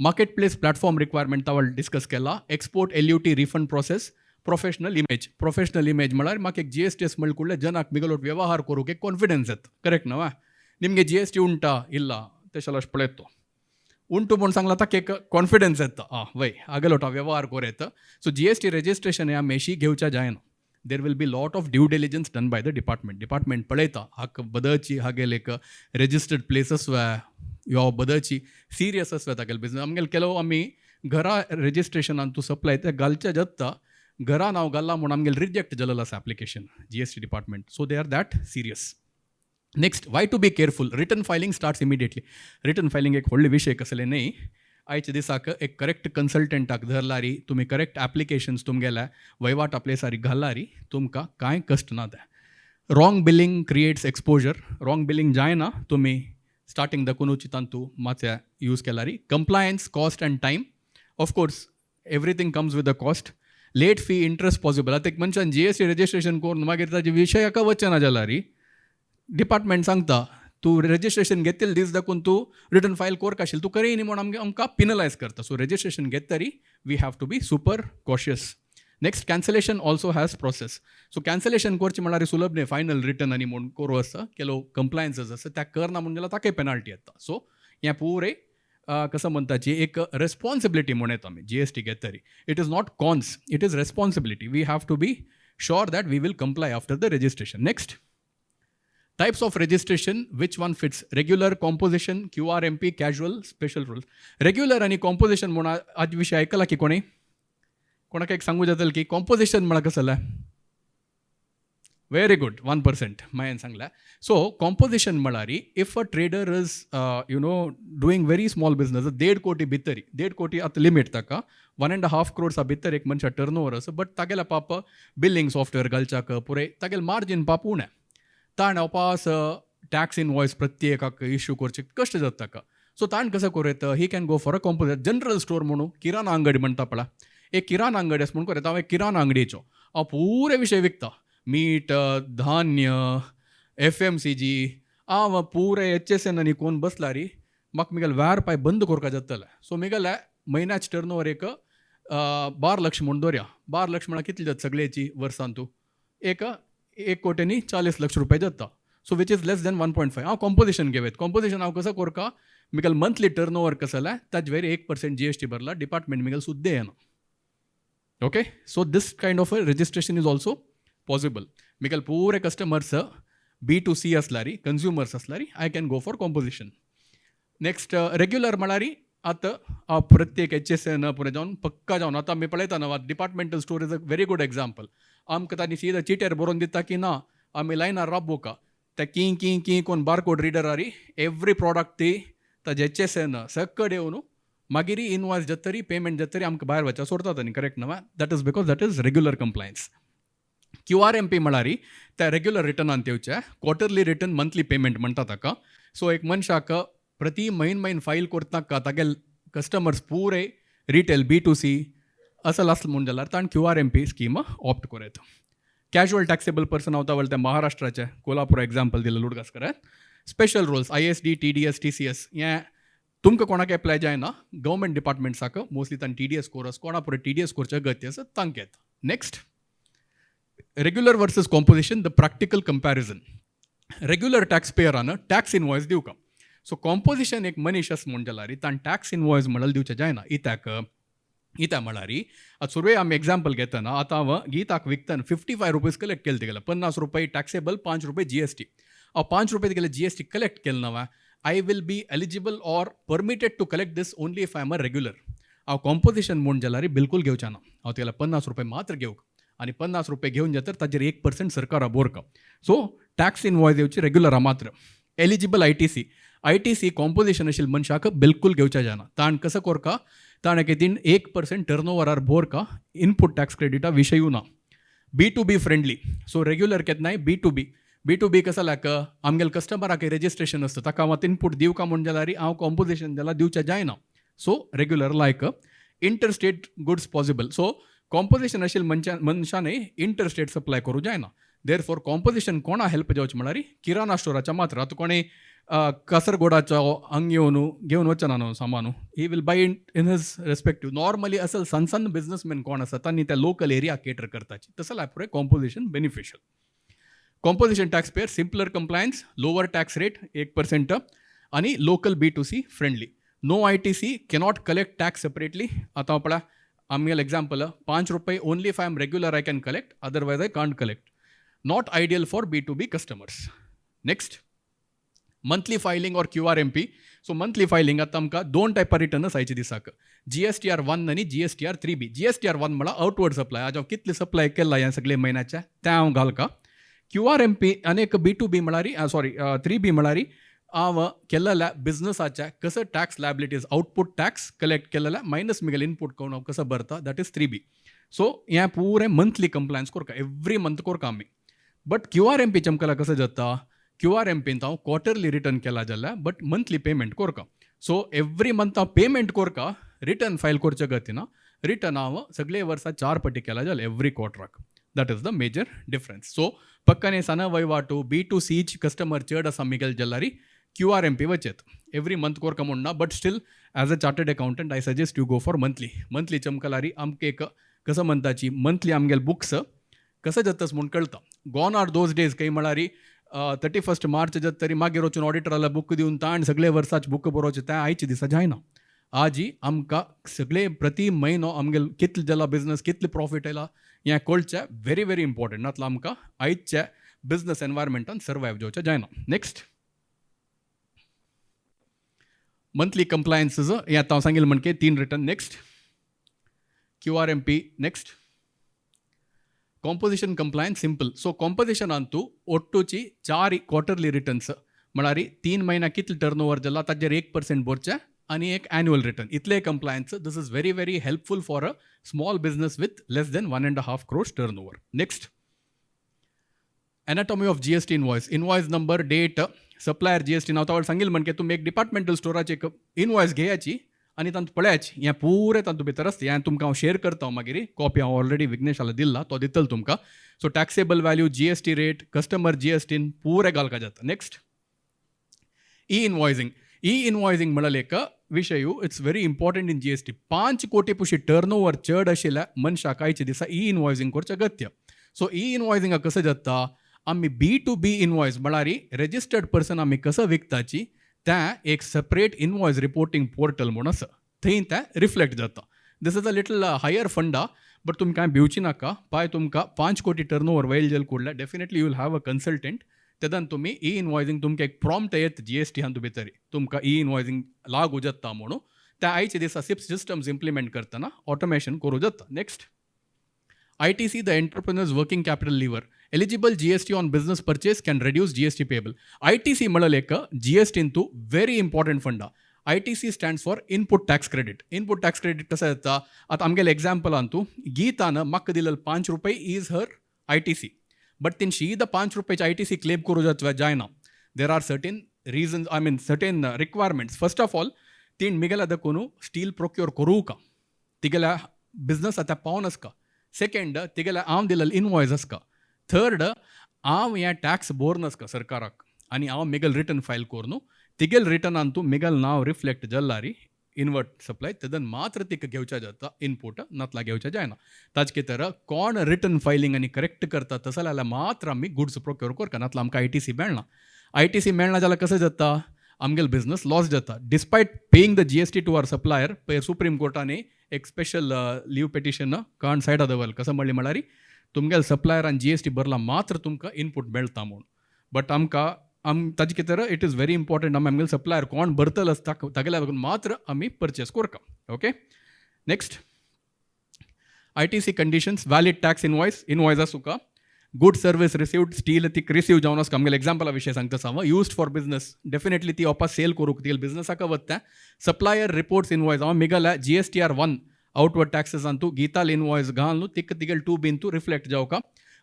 मार्केट प्लेस प्लॅटफॉर्म रिक्वायरमेंट तावळ डिस्कस केला. Export LUT refund process. Professional image. Professional image म्हळ्यार म्हाका एक जीएसटी एस म्हणकुडले जनाक मिगलोट व्यवहार करूंक एक कॉन्फिडन्स येता, करेक्ट न्हू? निमगे जीएसटी उंटा इल्ला तेशें अशें पळयत तो उंटू म्हूण सांगला, ताका एक कॉन्फिडन्स येता, आं वय आगेलोट व्यवहार कोर येता. सो जीएसटी रेजिस्ट्रेशन हे आमी मेशी घेवच्या जायना. There will be lot of due diligence done by the department. Department पळयता, हाक बदलची हागेल एक रेजिस्टर्ड प्लेसस वे यो बदलची सिरियस आसवे तागेले बिजनस. आमगेले ಕೆಲವು आमी घरा रेजिस्ट्रेशनान तूं सप्लाय ते घालचे जाता, घरा नांव घालला म्हूण आमगेले रिजेक्ट जालेलो आसा application GST department. So they are that serious. Next, why to be careful? Return filing starts immediately. Return filing एक व्हडले विशय कसले न्ही. आयच्या दिसाक एक करेक्ट कन्सल्टंटाक धरलारी, तुमी करेक्ट एप्लिकेशन्स तुमगेल्या वयवाट प्लेसारी घाललारी, तुमकां कांय कश्ट ना. ते wrong billing creates exposure. Wrong billing जायना तुमी स्टार्टींग दाखोवनूच तांतू मातशें use Kelari. Compliance cost and time. Of course, everything comes with a cost. Late fee, interest possible. आतां एक मनशान जीएसटी रेजिस्ट्रेशन करून मागीर ताजे विशयाक वचना जाल्यार डिपार्टमेंट सांगता, तूं रेजिस्ट्रेशन घेतिल्ले दीस दाखोवन तूं रिटर्न फायल कोरक आशिल्लें, तूं करय न्ही म्हूण आमगे आमकां पिनलायज करता. सो रेजिस्ट्रेशन घेत तरी we have to be super cautious. Next, cancellation also has process. So cancellation करचें म्हणल्यार सुलभ न्ही. फायनल रिटर्न आनी म्हूण करूं आसता, ಕೆಲವು कंप्लायन्सीस आसता, त्या करना म्हूण जाल्यार ताकाय पेनाल्टी येता. सो हें पुरे कसं म्हणताची एक रेस्पॉन्सिबिलिटी म्हूण येता. आमी जीएसटी घेत तरी it is not cons, it is responsibility. We have to be sure that we will comply after the registration. Next, types of registration, which one fits? Regular, composition, QRMP, casual, special rules. Regular आणि composition म्हणून आज विषय ऐकला की कोणी कोणाक एक सांगू जातलं की कॉम्पोजिशन म्हणा कसं जालें? व्हेरी गुड, 1% मायन सांगलें. सो कॉम्पोजिशन म्हळ्यार if a trader is doing very small business, 1.5 कोटी भितरी, 1.5 कोटी आतां लिमीट ताका, 1.5 क्रोर्सा भितर एक मनशा टर्न ओवर आसा, बट तागेल्या पाप बिलिंग सॉफ्टवेअर घालच्याक पुरे तागेले मार्जीन पाप उणें, ताणें वापास टॅक्स इनवॉयस प्रत्येकाक इश्यू करचे कश्ट जाता ताका. सो ताणें कसं करूं येता? He can go for a composite general store म्हणून किराणा अंगडी म्हणटा पळय, एक किराणा अंगडी आसा म्हूण करूं येता. हांव एक किराणा अंगडीचो, हांव पुरे विशय विकता, मीठ, धान्य, एफएमसीजी. हांव पुरे एचएसएन आनी कोण बसला री म्हाका मिगेले व्यार पाय बंद करपा जातलें. सो मिगेले म्हयन्याचे टर्न ओवर एक 12 लक्ष म्हूण दवरया. 12 लक्ष म्हळ्यार कितले जाता सगळ्याची वर्सान तूं? एक 1 कोटी आनी 40 लक्ष रुपया जाता. So which is less than 1.5. हांव कॉम्पोजिशन घेवयत. कॉम्पोजिशन हांव कसो करका? मिगेले मंथली टर्न ओवर कसो जाल्यार ताजे वयर 1% जीएसटी भरला, डिपार्टमेंट मिगेले सुद्दां येना. Okay, so this kind of a registration is also possible. मिगेले पुरे कस्टमर्स बी टू सी असल्यारी, कंझ्युमर्स असल्यारी, I can go for composition. Next, regular म्हळ्यार आतां हांव प्रत्येक एचएसएन पुरे जावन पक्का जावन आतां आमी पळयता न्हू, departmental store is a very good example. आमकां तांणी सीधा चिटेर बरोवन दिता की ना आमी लायनार राबोका, ते की की की कोण बारकोड रिडरारी एवरी प्रॉडक्ट ती ताजे एचएसएन सकड येवन मागीर इनवॉयस जातरी, पेमेंट जातरी आमकां भायर वचपाक सोडतात न्ही, करेक्ट न्हू? That is because that is regular compliance. QRMP म्हळ्यार त्या रेग्युलर रिटर्नान येवचे, क्वॉर्टरली रिटर्न मंथली पेमेंट म्हणटा ताका. सो एक मनशाक प्रति म्हयन म्हयन फायल करताका, तागेले कस्टमर्स पुरे रिटेल बी टू सी असल आसलें म्हूण जाल्यार ताणें क्यूआरएमपी स्कीम ऑप्ट करूं येता. कॅज्युअल टॅक्सेबल पर्सन हांव वळते महाराष्ट्राचे कोल्हापूर एक्झाम्पल दिलं लुडगासकर. Special rules, ISD, TDS, TCS, हें तुमकां कोणाक एप्लाय जायना. गव्हर्मेंट डिपार्टमेंट्साक मोस्टली तांणी टीडीएस कोर्स कोणा पुरे टीडीएस करचे अगत्य आसा तांकां येता. Next, regular versus composition, the practical comparison. Regular tax पेयरान tax invoice दिवका. सो कॉम्पोजिशन एक मनीस आसा म्हूण जाल्यार ताणें टॅक्स इनवॉयस म्हणल्यार दिवचें जायना. इत्याक इत्या म्हळ्यार आतां सुरवे आमी एग्जाम्पल घेतना, आतां हांव गीताक विकतना 55 रुपीज कलेक्ट केले तिगेले, 50 रुपये टॅक्सेबल, 5 रुपये जीएसटी. हांव 5 रुपये तिगेले जीएसटी कलेक्ट केले ना. I will be eligible or permitted to collect this only if I am a regular. हांव कॉम्पोजिशन म्हूण जाल्यार बिलकूल घेवचें ना. हांव तिगेले 50 रुपये मात्र घेवक आनी 50 रुपये घेवन जातर ताजेर 1% सरकारा बोरका. सो टॅक्स इनवॉयस येवची रेग्युलरा मात्र eligible. ITC, ITC composition आशिल्ल्या मनशाक बिलकूल घेवच्या जायना. ताण कसं कोरका? ताणें कितीन 1% टर्न ओवरार बोरका, इनपूट टॅक्स क्रेडिटा विशयूय ना. B to B friendly. So regular केन्नाय B to B. B to B कसं लायक आमगेले कस्टमराक रेजिस्ट्रेशन आसता, ताका हांव इनपूट दिवका म्हूण जाल्यार हांव कॉम्पोजिशन जाल्यार दिवचें जायना. So regular like inter state goods possible. So composition आशिल्ल्या मनशांनी इंटर स्टेट सप्लाय करूं जायना. There for composition कोणा हेल्प जावचें म्हळ्यार किराणा स्टोराच्या मात्र. आतां कोणी कासरगोडाचो हांग येवन घेवन वचना न्हू सामानू. He will buy in his respective. Normally असल सण सण बिजनसमॅन कोण आसा तांणी त्या लोकल एरिया केटर करताची, तसं पुरे composition beneficial. Composition tax payer simpler compliance, lower tax rate 1% आणि local B2C friendly. No ITC, cannot collect tax separately. आतां पळय आमगेले एग्जाम्पल 5 रुपये, only if I am regular I can collect, otherwise I can't collect. Not ideal for B2B customers. Next, monthly filing or QRMP. So monthly filing, आतां आमकां दोन टायपा return आसायचे दिसाक, GSTR 1 आनी GSTR 3बी. GSTR 1 म्हळ्यार आउटवर्ड सप्लाय. आज हांव कितले supply केला ह्या सगळे म्हयन्याच्या तें हांव घालका. क्यूआरएमपी आनी एक बी टू बी म्हळ्यार, सॉरी, 3बी म्हळ्यार हांव केल्लेल्या बिझनसाच्या कसं tax liabilities, output tax collect केलेल्या मायनस मिगेल इनपूट करून हांव कसं भरता, that is 3B. So हें पुरें मंथली कंप्लायन्स करता, एवरी मंथ करता आमी. बट क्यूआरएमपी चमकला कसं जाता? क्यूआरएमपींत हांव क्वॉर्टरली रिटर्न केला जाल्यार बट मंथली पेमेंट करता. सो एवरी मंथ हांव पेमेंट करता, रिटर्न फायल करच्या गतीना. रिटर्न हांव सगळे वर्सा चार पटी केला जाल्यार एवरी क्वॉर्टराक. That is the major difference. So पक्काने सण वहिवाटू बी टू सीच कस्टमर चड आसा मिगेल जाल्यार क्यूआरएमपी वचेत. एवरी मंथ कोरका म्हूण ना, but still as a chartered accountant I suggest you go for monthly. Monthly चमकलारी आमकां एक कसं म्हणताची मंथली आमगेले बुक्स कसं जातस म्हूण कळटा. गॉन are those days काही म्हळ्यार 31 मार्च जात तरी मागीर वचून ऑडिटराला बूक दिवन ताण सगळे वर्साच बूक बरोवचे, तें आयचे दिसा जायना. आजी आमकां सगळे प्रति म्हयनो आमगेले कितले जाला बिजनस, कितले प्रॉफीट आयला हें कळचें व्हेरी व्हेरी इम्पॉर्टंट. नातल्यार आमकां आयच्या बिजनस एनवायरमेंटान सर्वायव जावचें जायना. Next, monthly compliances. हें आतां हांव सांगिल्लें म्हणके तीन return. Next, QRMP. Next, composition compliance simple. So कॉम्पोजिशनान तूं ಒಟ್ಟುची चार क्वॉर्टरली रिटर्न्स, म्हळ्यार 3 म्हयन्या कितले टर्न ओवर जाला ताजेर 1% भरचें आनी एक एन्युअल रिटर्न, इतले compliance. This is very very helpful for a small business with less than 1.5 crores turn over. Next, anatomy of GST invoice. Invoice number, date, supplier GST. नाव तावळ सांगितलं म्हणजे तुम्ही एक डिपार्टमेंटल स्टोराची एक इनवॉयस घेयाची आनी तांतू पळयाची, हें पुरें तातूंत भितर आसता. हें तुमकां हांव शेअर करता मागीर कॉपी. हांव ऑलरेडी विघ्नेशाला दिल्ला, तो दितलो तुमकां. So taxable value, GST rate, customer जीएसटीन पुरें घालका जाता. Next, e invoicing. E invoicing म्हणल्यार एक विशय, it's very important in GST. 5 कोटी पुशी टर्न ओवर चड आशिल्ल्या मनशाक आयच्या दिसा ई इनवॉयसिंग करचें अगत्य. सो ई इनवॉयसिंग कसं जाता? आमी बी टू बी इनवॉयस, म्हळ्यार रेजिस्टर्ड पर्सन आमी कसं विकताची तें एक सेपरेट इनवॉयस रिपोर्टींग पोर्टल म्हूण आसा, थंय तें रिफ्लेक्ट जाता. This is a little higher funda, but तुमी कांय भिवची नाका पाय. तुमकां 5 कोटी टर्न ओवर वयल जेल कुडल्या, definitely you will have a consultant. तेदन तुमी ई इनवॉयसिंग तुमकां एक प्रॉम्प्ट येत जीएसटी हातूंत भितर, तुमकां ई इनवॉयसिंग लागू जाता म्हणून. त्या आयच्या दिसा सिप सिस्टम्स इम्प्लिमेंट करतना ऑटोमेशन करूं जाता. Next, ITC, the entrepreneur's working capital lever. Eligible GST on business purchase can reduce GST payable. ITC म्हणलं एक GST into very important funda. ITC stands for input tax credit. Input tax credit कसं येता? आता आमगेले example Antu गीतानं म्हाका दिलेलं 5 रुपये is her ITC, but तीन शीदा 5 रुपयाचे ITC claim करू जात जायना. There are certain reasons, I mean, certain requirements. First of all, तीन मिगेला दकून स्टील प्रोक्योर करू का, तिगेल्या बिझनस आतां पावन आसका. सेकंड, तिगेल्या हांव दिलेलो इनवॉयस आसका. थर्ड, हांव हें टॅक्स भोर आसका सरकाराक आनी हांव मिगल रिटर्न फायल करून तिगेल रिटर्नान तूं मिगल नांव रिफ्लेक्ट जाल्यार इनवर्ड सप्लाय तेदन मात्र तिका घेवच्या जाता इनपूट, नातला घेवच्या जायना. ताजे तर कोण रिटर्न फायलिंग आनी करेक्ट करता तसं जाल्यार मात्र आमी गुड्स प्रोक्योर करता, नातला आमकां आयटीसी मेळना. आयटीसी मेळना जाल्यार कसं जाता? आमगेलो बिझनस लॉस जाता despite paying the GST to our supplier. पळय, सुप्रीम कोर्टाने एक स्पेशल लीव पेटिशन काण सायडा दवरल. कसं म्हणलें म्हळ्यार तुमगेले सप्लायरान जीएसटी भरला मात्र तुमकां इनपूट मेळटा म्हूण. बट आमकां आम ताजे कितें, it is very important, आमी आमगेले सप्लायर कोण भरतलो आसता तागेल्या लागून मात्र आमी परचेस करता. Okay, next, ITC conditions. Valid tax invoice, invoice आसूका. Good service received, steel ती रिसीव जावन आसका. आमगेले एग्जाम्पला विशय सांगता हांव. युज्ड फॉर बिझनस, डेफिनेटली ती वापस सेल करूंक ती बिझनसाक वता. सप्लायर रिपोर्ट्स इनवॉयस, हांव मिगल्या जीएसटीआर 1 आउटवर्ड टॅक्सेसान तूं गीताल इनवॉयस घालून तिका तिगेल टू बीन तूं रिफ्लेक्ट जावका.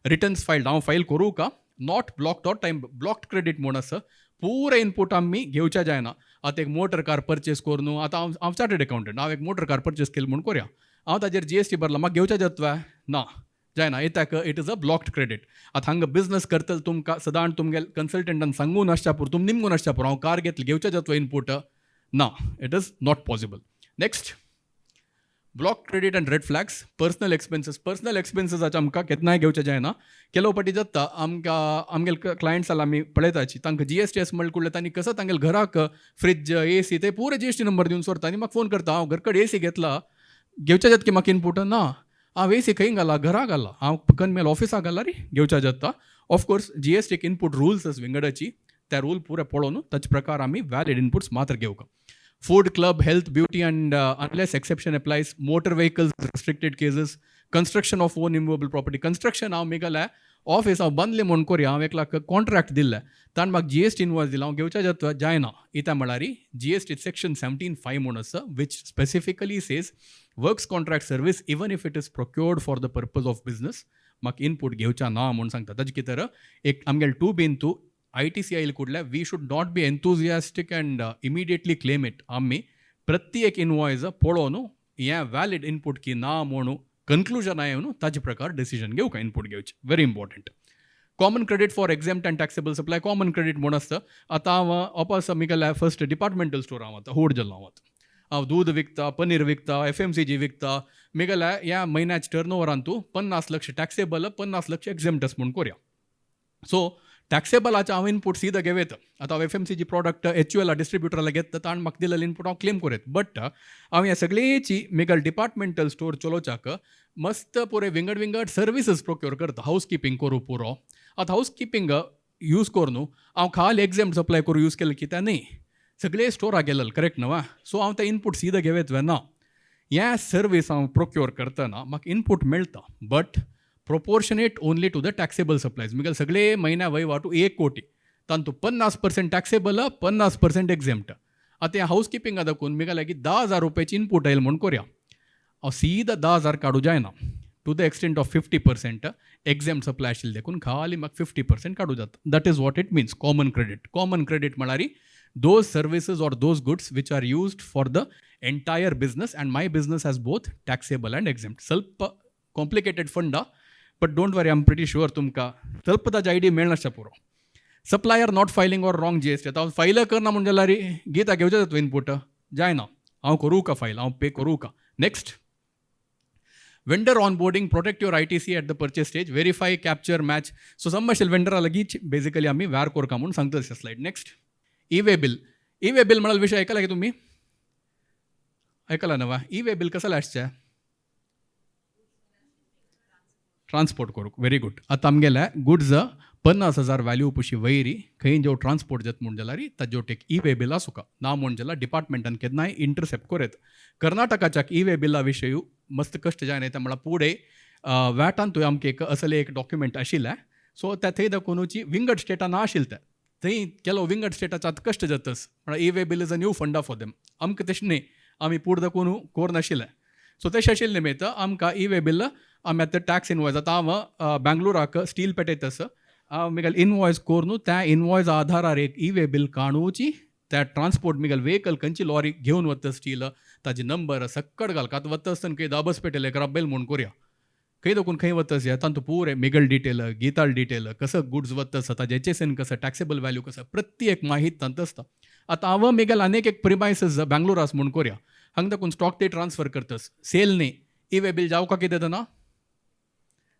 रिटर्न्स फायल्ड, हांव फायल करूं का. Not blocked or time blocked credit म्हूण आसा. पुरो इनपूट आमी घेवच्या जायना. आतां एक मोटर कार परचेस करून, आतां हांव हांव चार्टर्ड अकाउंटंट, हांव एक मोटर कार परचेस केली म्हूण करया, हांव ताजेर जीएसटी भरला, म्हाका घेवच्या जातवा ना. जायना कित्याक it is a blocked credit. आतां हांगा बिजनस करतले तुमकां सदांच तुमगे कन्सल्टंटान सांगून आसच्या पुरो, तुम निमगून आसच्या पुरो, हांव कार घेतली, घेवच्या जातलो इनपूट ना, it is not possible. Next, block credit and red flags. Personal expenses. Personal एक्सपेन्सीसाचे आमकां केन्नाय घेवचें जायना. केलो पाटी जाता आमकां, आमगेले क्लायंट्स जाल्यार आमी पळयताची, तांकां जीएसटी एस म्हणले कुडले तांणी कसो तांगेले घराक फ्रिज, एसी ते पुरे जीएसटी नंबर दिवन सोडता आनी म्हाका फोन करता, हांव घर कडेन एसी घेतला, घेवच्या जात की म्हाका इनपूट ना, हांव एसी खंय घाला, घरा घाला, हांव कन मेल ऑफिसाक घाला रे, घेवच्या जाता. ऑफकोर्स जीएसटीक इनपूट रुल्स विंगडाची, त्या रूल पुरे पळोवन ताचे प्रकार आमी वॅलिड इनपुट्स मात्र घेवका. Food, club, health, beauty and unless exception applies, motor vehicles restricted cases, construction of own immovable property. Construction हांव मेगेल्या ऑफिस हांव बांदलें म्हूण कोरया, हांव एकल्याक कॉन्ट्रॅक्ट दिल्लें, ताणें म्हाका जीएसटी इनवॉयस दिला, हांव घेवच्या जाता, जायना. इत्या म्हळ्यार जीएसटी सेक्शन 17(5) म्हूण आसा, which specifically says works, contract, service, even if it is procured for the purpose of business, म्हाका इनपूट घेवच्या ना म्हूण सांगता. ताजे कितें एक आमगेले टू बीन तूं आयटीसी आयल कुडल्या, we should not be enthusiastic and immediately claim it. आमी प्रत्येक इनवॉयस पळोवन हें व्हॅलिड इनपूट की ना म्हणून कन्क्लुजन येवन ताजे प्रकार डिसिजन घेवका इनपूट घेवचें. Very important. Common credit for exempt and taxable supply. Common credit म्हूण आसता, आतां हांव ऑपास मिगेल्या फर्स्ट डिपार्टमेंटल स्टोर हांव आतां होड जालो, हांव आतां हांव दूद विकता, पनीर विकता, एफएमसीजी विकता. मिगेल्या ह्या म्हयन्याच्या टर्न ओवरान तूं 50 लक्ष टॅक्सेबल, 50 लक्ष एक्झेम्प्ट म्हूण कोरया. सो टॅक्सेबलाचे हांव इनपूट सीधा घेवेत. आतां हांव एफएमसीजी प्रॉडक्ट एचयूएल डिस्ट्रिब्युटराला घेता, ताणें म्हाका दिलेलो इनपूट हांव क्लेम करूं येता. बट हांव ह्या सगळेची मिगल डिपार्टमेंटल स्टोर चलोवच्याक मस्त पुरे विंगड विंगड सर्विसीस प्रोक्योर करता, हावस किपिंग करूं पुरो. आतां हावस किपिंग यूज करून हांव खाल एक्झेम्प्ट सप्लाय करूं यूज केलें कित्याक न्ही, सगळे स्टोराक गेलेले, करेक्ट न्हू? सो हांव ते इनपूट सीधा घेवेत ना. ह्या सर्वीस हांव प्रोक्योर करतना म्हाका इनपूट मेळटा, but proportionate only to the taxable supplies. मिगेले सगळे म्हयन्या वहिवाटू 1 कोटी, तांतू 50% टॅक्सेबल, 50% एक्झेम्प्ट. आतां ह्या हावस किपिंगा दाखोवन मिगे लागीं 10,000 रुपयाची इनपूट आयल म्हूण कोरया, हांव सीधा 10,000 काडूं जायना. To the extent of 50% exempt supply आशिल्लें देखून खाली म्हाका 50% काडूं जाता. That is what it means, common credit. Common credit म्हळ्यार those services or those goods which are used for the entire business, and my business has both taxable and exempt. ಸ್ವಲ್ಪ complicated funda, but don't worry, I'm pretty sure तुमकां ಸ್ವಲ್ಪ ताजे idea मेळनासता पुरो. Supplier not filing or wrong GST. आतां हांव file करना म्हूण जाल्यार गीता घेवचें जाता इनपूट जायना, हांव करूं का फायल, हांव पे करूं का. Next, vendor onboarding. Protect your ITC at the purchase stage. Verify, capture, match. So संभाषण वेंडरा लागीं बेसिकली आमी व्यार कोरका म्हूण सांगता slide. Next, e-way bill. E-way bill म्हणाल विषय ऐकला की तुम्ही? ऐकला ना? ई वे बिल कसं आसचें? ट्रान्सपोर्ट करूंक. Very good. आतां आमगेले गुड्स 50,000 व्हॅल्यू पुशी वयरी खंय जेव ट्रान्सपोर्ट जाता म्हूण जाल्यार ताज्यो एक ई वे बिल आसूका ना म्हूण जाल्यार डिपार्टमेंटान केन्नाय इंटरसेप्ट करूं. कर्नाटकाच्या ई वे बिला विशय मस्त कश्ट जायना येता म्हळ्यार पुढे वॅटान तुवें आमकां एक असलें एक डॉक्युमेंट आशिल्लें. सो त्या थंय दाखोवनूची विंगड स्टेटान ना आशिल्लें तें, थंय केलो विंगड स्टेटाचे आतां कश्ट जातस म्हळ्यार e-way bill is a new funda for them. आमकां तशें न्ही, आमी पूर दाखोवन कोर नाशिल्लें. सो तशें आशिल्लें निमित्त आमकां ई वे बिल आमी आतां टॅक्स इनवॉयस, आतां हांव बँगलोराक स्टील पेटयता आसा, हांव मिगेल इनवॉयस करून त्या इनवॉयस आधारार एक ई वे बिल काडूची. त्या ट्रान्सपोर्ट मिगेल व्हेकल खंयची लॉरी घेवन वता स्टील, ताजी नंबर सक्कड घाल. आतां वता आसतना खंय दाबस पेटयलें रब्बेल म्हूण कोरया, खंय दोकून खंय वतस या तांतू पुरे मिगल डिटेल, गीताल डिटेल, कसं गुड्स वतस, ताजें एचएसएन कसं, टॅक्सेबल व्हॅल्यू कसं, प्रत्येक माहीत तांत आसता. आतां हांव मिगेल आनीक एक प्रिमायसीस बँगलोर आसा म्हूण कोरया, हांगा दाखून स्टॉक ते ट्रान्सफर करतस, सेल न्ही, ई वे बिल जावका कितें ना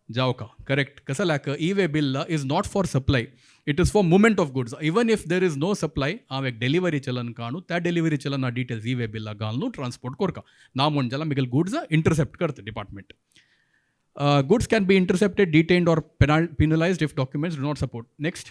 जावका, करेक्ट. कसं लायक e-way bill is not for supply, it is for movement of goods. Even if there is no supply, हांव एक डिलिव्हरी चलन काडू, त्या डिलिव्हरी चलना डिटेल्स ई वे बिल्ला घालून ट्रान्सपोर्ट करका ना म्हूण जाल्यार मिगेल गुड्स इंटरसेप्ट करता department. Goods can be intercepted, detained or penalized if documents do not support. Next,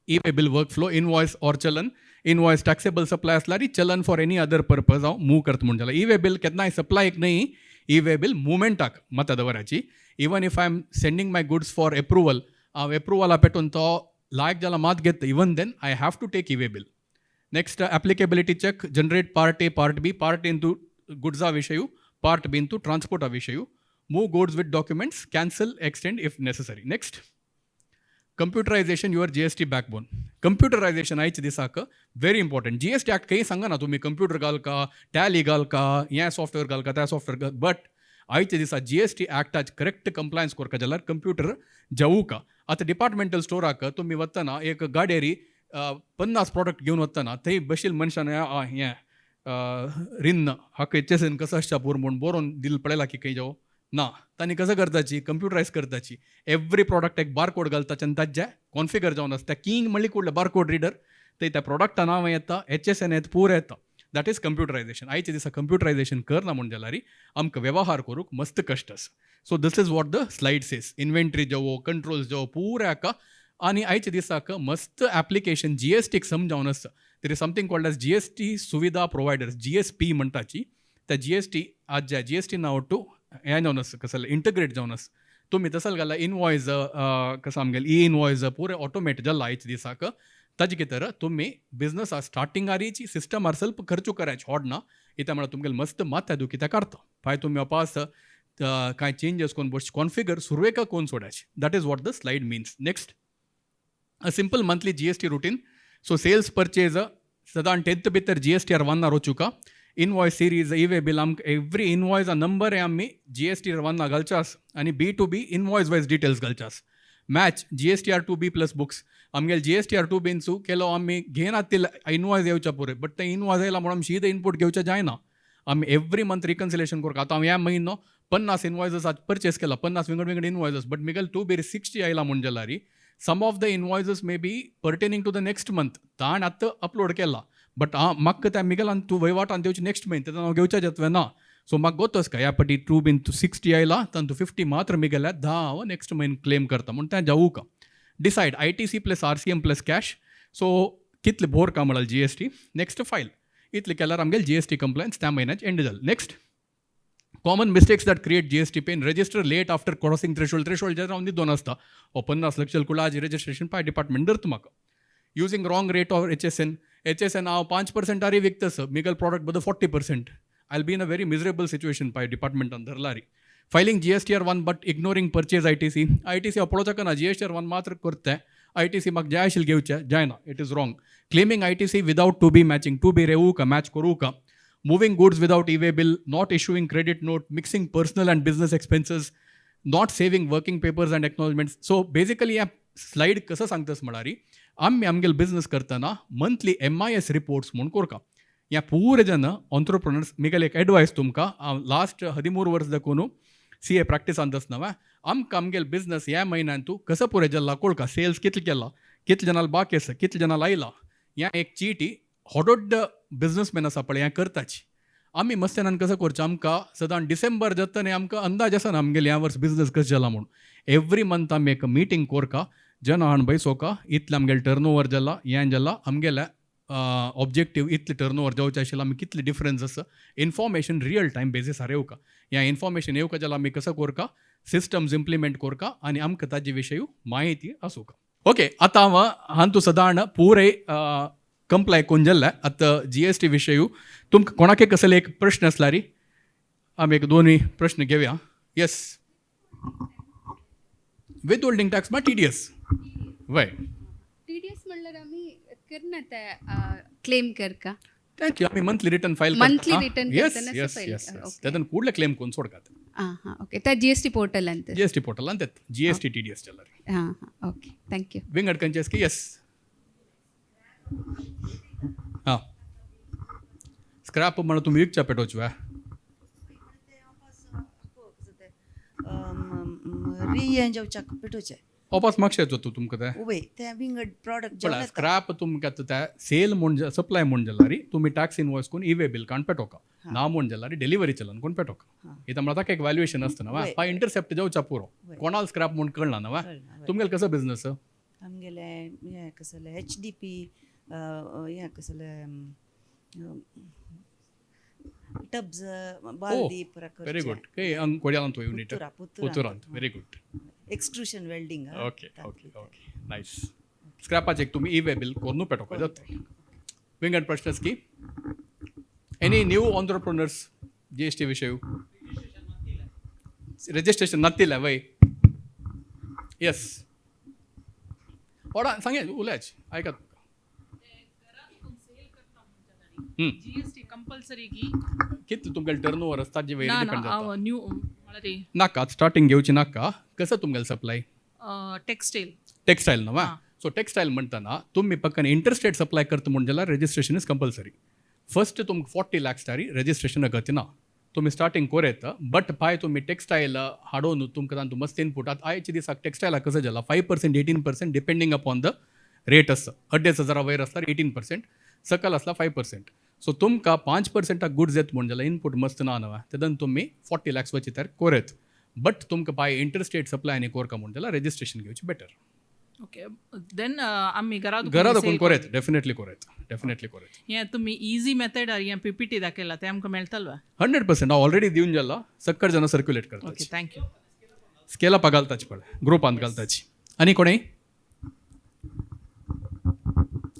e-way bill workflow. Invoice or challan. Invoice taxable supply असल्यार challan for any other purpose हांव move करता म्हूण जाल्यार. E way bill केन्नाय सप्लायक न्ही, E way bill मुवमेंटाक मत दवराची. Even if I am sending my goods for approval, हांव एप्रुवला पेटून तो लायक जाल्यार मात घेता, even then I have to take e-way bill. Next, applicability check. Generate part A, part B. Part into गुड्सा विशयू, part B into ट्रान्सपोर्टा विशयू. Move goods with documents, cancel, extend if necessary. Next, computerization, your GST backbone. Computerization आयच्या दिसाक very important. GST act खंय सांगना तुमी computer घालका, tally घालका, हें software घालका, त्या software घाल, but आयच्या दिसा जीएसटी ॲक्टाच करेक्ट कंप्लायन्स करका जाल्यार कंप्युटर जावूका. आतां डिपार्टमेंटल स्टोराक तुमी वतना एक गाडयेरी 50 प्रॉडक्ट घेवन वतना थंय बशील मनशान हें रिन्न हाका एचएसएन कसो आसच्या पूर म्हूण बरोवन दिल पळयला की खंय जावं ना. तांणी कसं करताची, कंप्युटरायज करताची. एवरी प्रॉडक्ट एक बारकोड घालताचे आनी ताजे कॉन्फिगर जावन आसता. किंग म्हणली कुडलें बारकोड रिडर, थंय त्या प्रॉडक्टा नांव येता, एचएसएन येता, पूर येता. That is computerisation. आयच्या दिसा कंप्युटरायझेशन करना म्हूण जाल्यार आमकां वेव्हार करूंक मस्त कश्ट आसा. So this is what the slide says. Inventory जावो, कंट्रोल्स जावो, पुरे हाका. आनी आयच्या दिसाक मस्त एप्लिकेशन जीएसटीक समजावन आसा. There is something called as GST Suvidha providers, GSP म्हणटाची. त्या जीएसटी आज ज्या जीएसटी नाव टू हें जावन आसा, कसं इंटिग्रेट जावन आसा. तुमी तसल घाला इनवॉयज, कसं आमगेले ई इनवॉयज पुरे ऑटोमेट जाला आयच्या दिसाक. ताजे कितें तुमी बिझनस स्टार्टिंगारीची सिस्टमार ಸ್ವಲ್ಪ खर्चू करायचे होड ना इत्या म्हळ्यार तुमगेले मस्त माथ्या दुखी त्या काडता. पाय तुमी वापास कांय चेंजीस कोन बस कॉन्फिगर सुरवेक कोन सोडायचे. That is what the slide means. Next, a simple monthly GST routine. So sales purchase सदां टेंथ भितर जीएसटी आर वनार वचुका. Invoice series, E way bill, आमकां एवरी इनवॉयस नंबर हे आमी जीएसटी आर वनार घालचे आसा आनी B to B invoice wise details घालचे आसा. Match GSTR 2B plus books. आमगेले जीएसटीआर टू बीनसू केलो आमी घेयनात ते इनवॉयस येवच्या पुरे, बट ते इनवॉयस येयला म्हणून आमी शीद इनपूट घेवचे जायना. आमी एवरी मंथ रिकन्सिलेशन करता. आतां हांव ह्या म्हयनो 50 इनवॉयसीस आज परचेस केला, 50 विंगड विंगड इनवॉयसीस, बट मिगेल टू बी 60 आयला म्हूण जाल्यार some of the invoices may be pertaining to the next month. ताण आतां अपलोड केला, बट म्हाका त्या मिगेलान तूं वहिवाटान दिवचे नेक्स्ट म्हयन तेन्ना हांव घेवच्या जातलें ना. सो म्हाका गोतोस काय ह्या पटी टू बीन तूं 60 आयला, तातूंत 50 मात्र मिगेल्या, 10 हांव नेक्स्ट म्हयन क्लेम करता म्हूण तें जावूं का. Decide ITC plus RCM plus cash. So कितले बोर का म्हळ्यार जीएसटी. Next file. इतलें केल्यार आमगेले जीएसटी कंप्लायन्स त्या म्हयन्याचे एंड जालें. Next, common mistakes that create GST pain. Register late after crossing threshold. Threshold जे रावन दोन आसता. हो 50 लक्ष कुळाज रजिस्ट्रेशन पाय डिपार्टमेंट धरता म्हाका. Using wrong rate of HSN. HSN हांव 5 पर्संटारी विकतस, मिगल प्रॉडक्ट बद्दल 40%. I be in a very miserable situation पाय डिपार्टमेंटान धरलारी. Filing GSTR 1 but ignoring purchase ITC. ITC हांव पळोवचें ना, जीएसटीआर 1 मात्र करता. आयटीसी म्हाका जाय आशिल्लें घेवचें जायना, it is wrong. Claiming ITC without 2B matching. 2B रेवू का मॅच करूं का. Moving goods without e-way bill, not issuing credit note, mixing personal and business expenses, not saving working papers and acknowledgements. So basically ह्या slide कसं सांगतस म्हळ्यार आमी आमगेले business करतना मंथली एमआयएस रिपोर्ट्स म्हूण करता. ह्या पुरे जेन्ना ऑन्टरप्रोनर्स मिगेले एक एडवायस तुमकां, हांव लास्ट 13 वर्स दाखोवन सीए प्रॅक्टिसान आसतना आमकां आमगेले बिझनस ह्या म्हयन्यान तूं कसं पुरे जाला कोळका, सेल्स कितले केला, कितले जाणां बाकी आसा, कितले जाणां लायला, ह्या एक चिटी होडोड बिझनसमॅन आसा पळय हें करताची. आमी मस्त्यानान कसं करचें, आमकां सदां डिसेंबर जाता न्ही आमकां अंदाज आसा ना आमगेले ह्या वर्स बिझनस कसं जाला म्हूण. एवरी मंथ आमी एक मिटींग कोरका, जना हाण बैसोका, इतलें आमगेलें टर्न ओवर जाला, हें जाला, आमगेलें ऑब्जेक्टीव इतलें टर्न ओवर जावचें आशिल्लें, आमी कितलें डिफरन्स आसा, इन्फॉर्मेशन रियल टायम बेजीसार येवका. ह्या इन्फॉर्मेशन येवका जाल्यार आमी कसं कोरका, सिस्टम्स इम्प्लिमेंट कोरका आनी आमकां ताजे विशय म्हायती आसूका. ओके, आतां हांव हांतू सदां पुरे कंप्लाय कोण जाल्लें. आतां जीएसटी विशय तुमकां कोणाकय कसले एक प्रश्न आसल्यार आमी एक दोनूय प्रश्न घेवया. येस, विथ होल्डिंग टॅक्स मा टीडीएस वय. टीडीएस म्हणल्यार आमी करना ते क्लेम करका? Thank you. आमी monthly return file. Monthly return yes करतना येस file yes yes तेतून कुडले क्लेम कोण सोडकात. आं हां, ओके, त्या जीएसटी पोर्टलान तर. जीएसटी पोर्टलान तेत जीएसटी टीडीएस जाल्यार. हां हां, ओके, thank you. विंगड खंयचे की येस, हां, स्क्रॅप म्हणून तुमी विकच्या पेटोवचे वा. रियें जेवच्याक पेटोवचें. वापस मागशें जाता तुमकां तें. उबे ते विंगड प्रॉडक्ट पळय जेवण. स्क्रॅप तुमकां आतां ते सेल म्हूण सप्लाय म्हूण जाल्यार तुमी टॅक्स इनवॉयस करून ई वे बिल काण पेटोवका ना म्हूण जाल्यार डिलिव्हरी चलन कोण पेटोवका. इथं म्हळ्यार ताका एक व्हॅल्युएशन आसता ना वा. वय. पाय इंटरसेप्ट जावच्या पुरो, कोणाल स्क्रॅप म्हूण कळना ना वा. कळना, वय. तुमगेलो कसो बिझनस? आमगेले हें कसलें एचडीपी हें कसलें टब्स, बालदी पुरा. Very good. कय अंग कोड्यालांत युनिट? पुत्तुरा, पुत्तुरांत. पुतुरांत, very good. Extrusion welding. Okay okay okay nice. स्क्रॅपाचे एक तुमी ई वे बिल करून पेटोवका जाता. विंगड प्रश्न की एनी न्यू ऑन्टरप्रोनर्स जीएसटी विशय रजिस्ट्रेशन नातिल्लें वय? येस, ओडा सांगे, उलयाच, आयकात. जीएसटी कंपल्सरी की? कितले तुमगेले टर्न ओवर आसता ताजे वयर ना. डिपेंड ना. जाता. न्यू म्हळ्यार नाका, स्टार्टिंग घेवची नाका. कसं तुमगेले सप्लाय? टेक्स्टायल. टेक्स्टायल नवा. सो टेक्स्टायल म्हणटाना तुमी पक्कन इंटरस्टेट सप्लाय करता म्हूण जाल्यार रजिस्ट्रेशन is compulsory. First तुमकां 40 लॅक्स तारी रजिस्ट्रेशन अगत्य ना. तुमी स्टार्टिंग कोरेत, बट पाय तुमी टेक्स्टायल हाडून तुमकां तांतू मस्त इनपूट. आतां आयच्या दिसाक टेक्स्टायलाक कसं जाला, 5%, 18% depending upon the rate आसता. 2,500 वयर आसल्यार 18%, सकल आसल्यार 5%. सो तुमकां 5 पर्संटाक गुड्स येत म्हूण जाल्यार इनपूट मस्त ना न्हय, तेदन तुमी 40 लॅक्स वची तर कोरेत. बट तुमकां पाय इंटरस्टेट सप्लाय आनी कोरका म्हूण जाल्यार रजिस्ट्रेशन घेवची बेटर. ओके, then आमी घरा. घरा दाखोवन कोरेत, डेफिनेटली कोरेत, डेफिनेटली कोरेत. हें तुमी इझी मेथड हें पीपीटी दाखयला, तें आमकां मेळटलो? 100%. हांव ऑलरेडी दिवन जाला, सक्कड जाणां सर्क्युलेट करता. Okay, thank you. स्केला घालताची पळय, ग्रुपांत घालताची. आनी कोणय?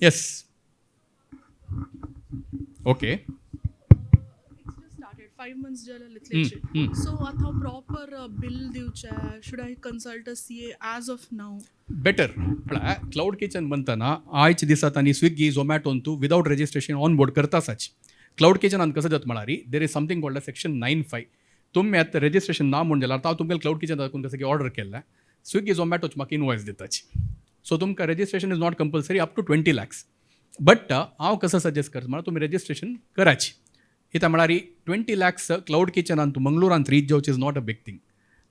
Yes, okay. Started 5 months जाले इतलेचे. सो आतां प्रॉपर बिल दिवचें, should I consult a CA as of now? Better. पळय, क्लाउड किचन म्हणतना आयच्या दिसात आनी स्विगी झोमॅटोन तूं विदाउट रजिस्ट्रेशन ऑन बोर्ड करता आसाच. क्लाउड किचनान कसं जाता म्हळ्यार, there is something called a section 9(5). तुमी आतां रजिस्ट्रेशन ना म्हूण जाल्यार हांव तुमगेले क्लाउड किचन दाखोवन कसं की ऑर्डर केल्लें, स्विगी झोमॅटोच म्हाका इनवॉयस दिताची. सो तुमकां registration is not compulsory up to 20 lakhs, but हांव कसं सजेस्ट करता म्हळ्यार तुमी रजिस्ट्रेशन कराची. कित्याक म्हळ्यार 20 लॅक्स क्लाउड किचनान तूं मंगळुरांत रीच जावची is not a big thing.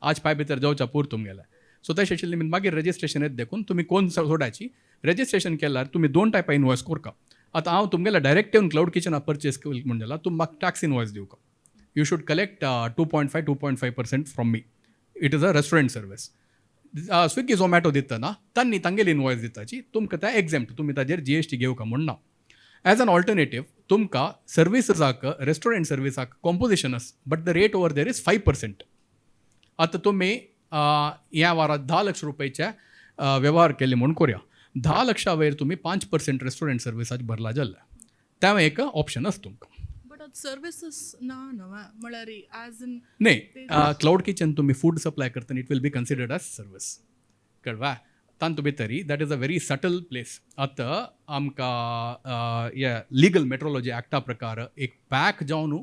आज पाय भितर जावच्या पूर तुमगेलें. सो तशें आशिल्लें मागीर रजिस्ट्रेशन येत देखून तुमी कोण सोडाची. रजिस्ट्रेशन केल्यार तुमी दोन टायपा इनवॉयस करका. आतां हांव तुमगेल्या डायरेक्ट येवन क्लाउड किचना परचेस केल म्हूण जाल्यार तूं म्हाका टॅक्स इनवॉयस दिवका. You should collect 2.5, 2.5% from me. It is a restaurant service. Swiggy Zomato दितना तांणी तांगेली इनवॉयस दिताची, तुमकां ते एक्झॅम्प्ट, तुमी ताजेर जीएसटी घेवका म्हूण ना. एज एन ऑल्टरनेटीव तुमकां सर्विसीसाक, रेस्टॉरंट सर्विसाक कॉम्पोजिशन आसा, but the rate over there is 5%. आतां तुमी ह्या वारात 10 लक्ष रुपयाचे व्यवहार केले म्हूण करुया, 10 लक्षा वयर तुमी 5% रेस्टॉरंट सर्विसाक भरला जाल्यार तें एक ऑप्शन आसा तुमकां. बट आतां सर्विसीस ना न्हय, म्हळ्यार एज इन न्ही, क्लाउड किचन तुमी फूड सप्लाय करतना it will be considered as service, कळवा? तांतू भितरी that is a very subtle place. आतां आमकां हे लिगल मेट्रोलॉजी एक्टा प्रकार एक पॅक जावन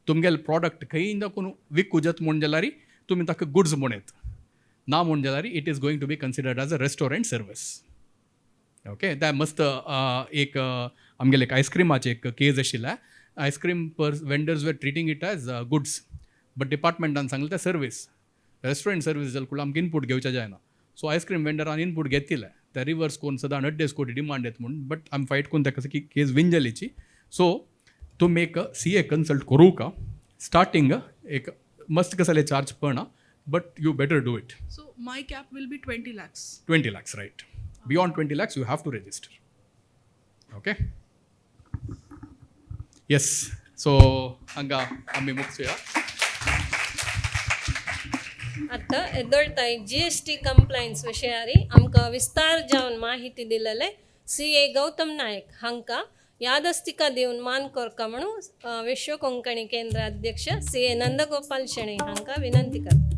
तुमगेले प्रॉडक्ट खंय दाखोवन विकूजत म्हूण जाल्यार तुमी ताका गुड्स म्हणयत ना म्हूण जाल्यार it is going to be considered as a restaurant service, okay? त्या मस्त एक आमगेले एक आयस्क्रिमाचे एक केज आशिल्ले. Ice cream vendors were treating it as goods, but डिपार्टमेंटान सांगलें तें सर्वीस, रेस्टॉरंट सर्वीस जाल्यार कुडल्या आमकां इनपूट घेवचें जायना. सो आयस्क्रीम वेंडरान इनपूट घेतिल्लें, ते रिवर्स कोन्न सदां अड्डेस कोटी डिमांड येत म्हूण, बट आमी फायट करून ताका की केज विन जालीची. सो तुमी एक सीए कन्सल्ट करूं का. स्टार्टींग एक मस्त कसले चार्ज पडना, but you better do it. So my cap will be 20 lakhs. 20 lakhs, right. Beyond 20 lakhs, you have to register. Okay? Yes. So, hanga आम्ही मुगसूया. आतां येदोळताय जीएसटी कंप्लायन्स विशयारी आमकां विस्तार जावन माहिती दिलेले सी ए गौतम नायक हांकां यादस्तिका दिवन मान कोरका म्हणून विश्व कोंकणी केंद्र अध्यक्ष सी ए नंदगोपाल शेणै हांकां विनंती करता.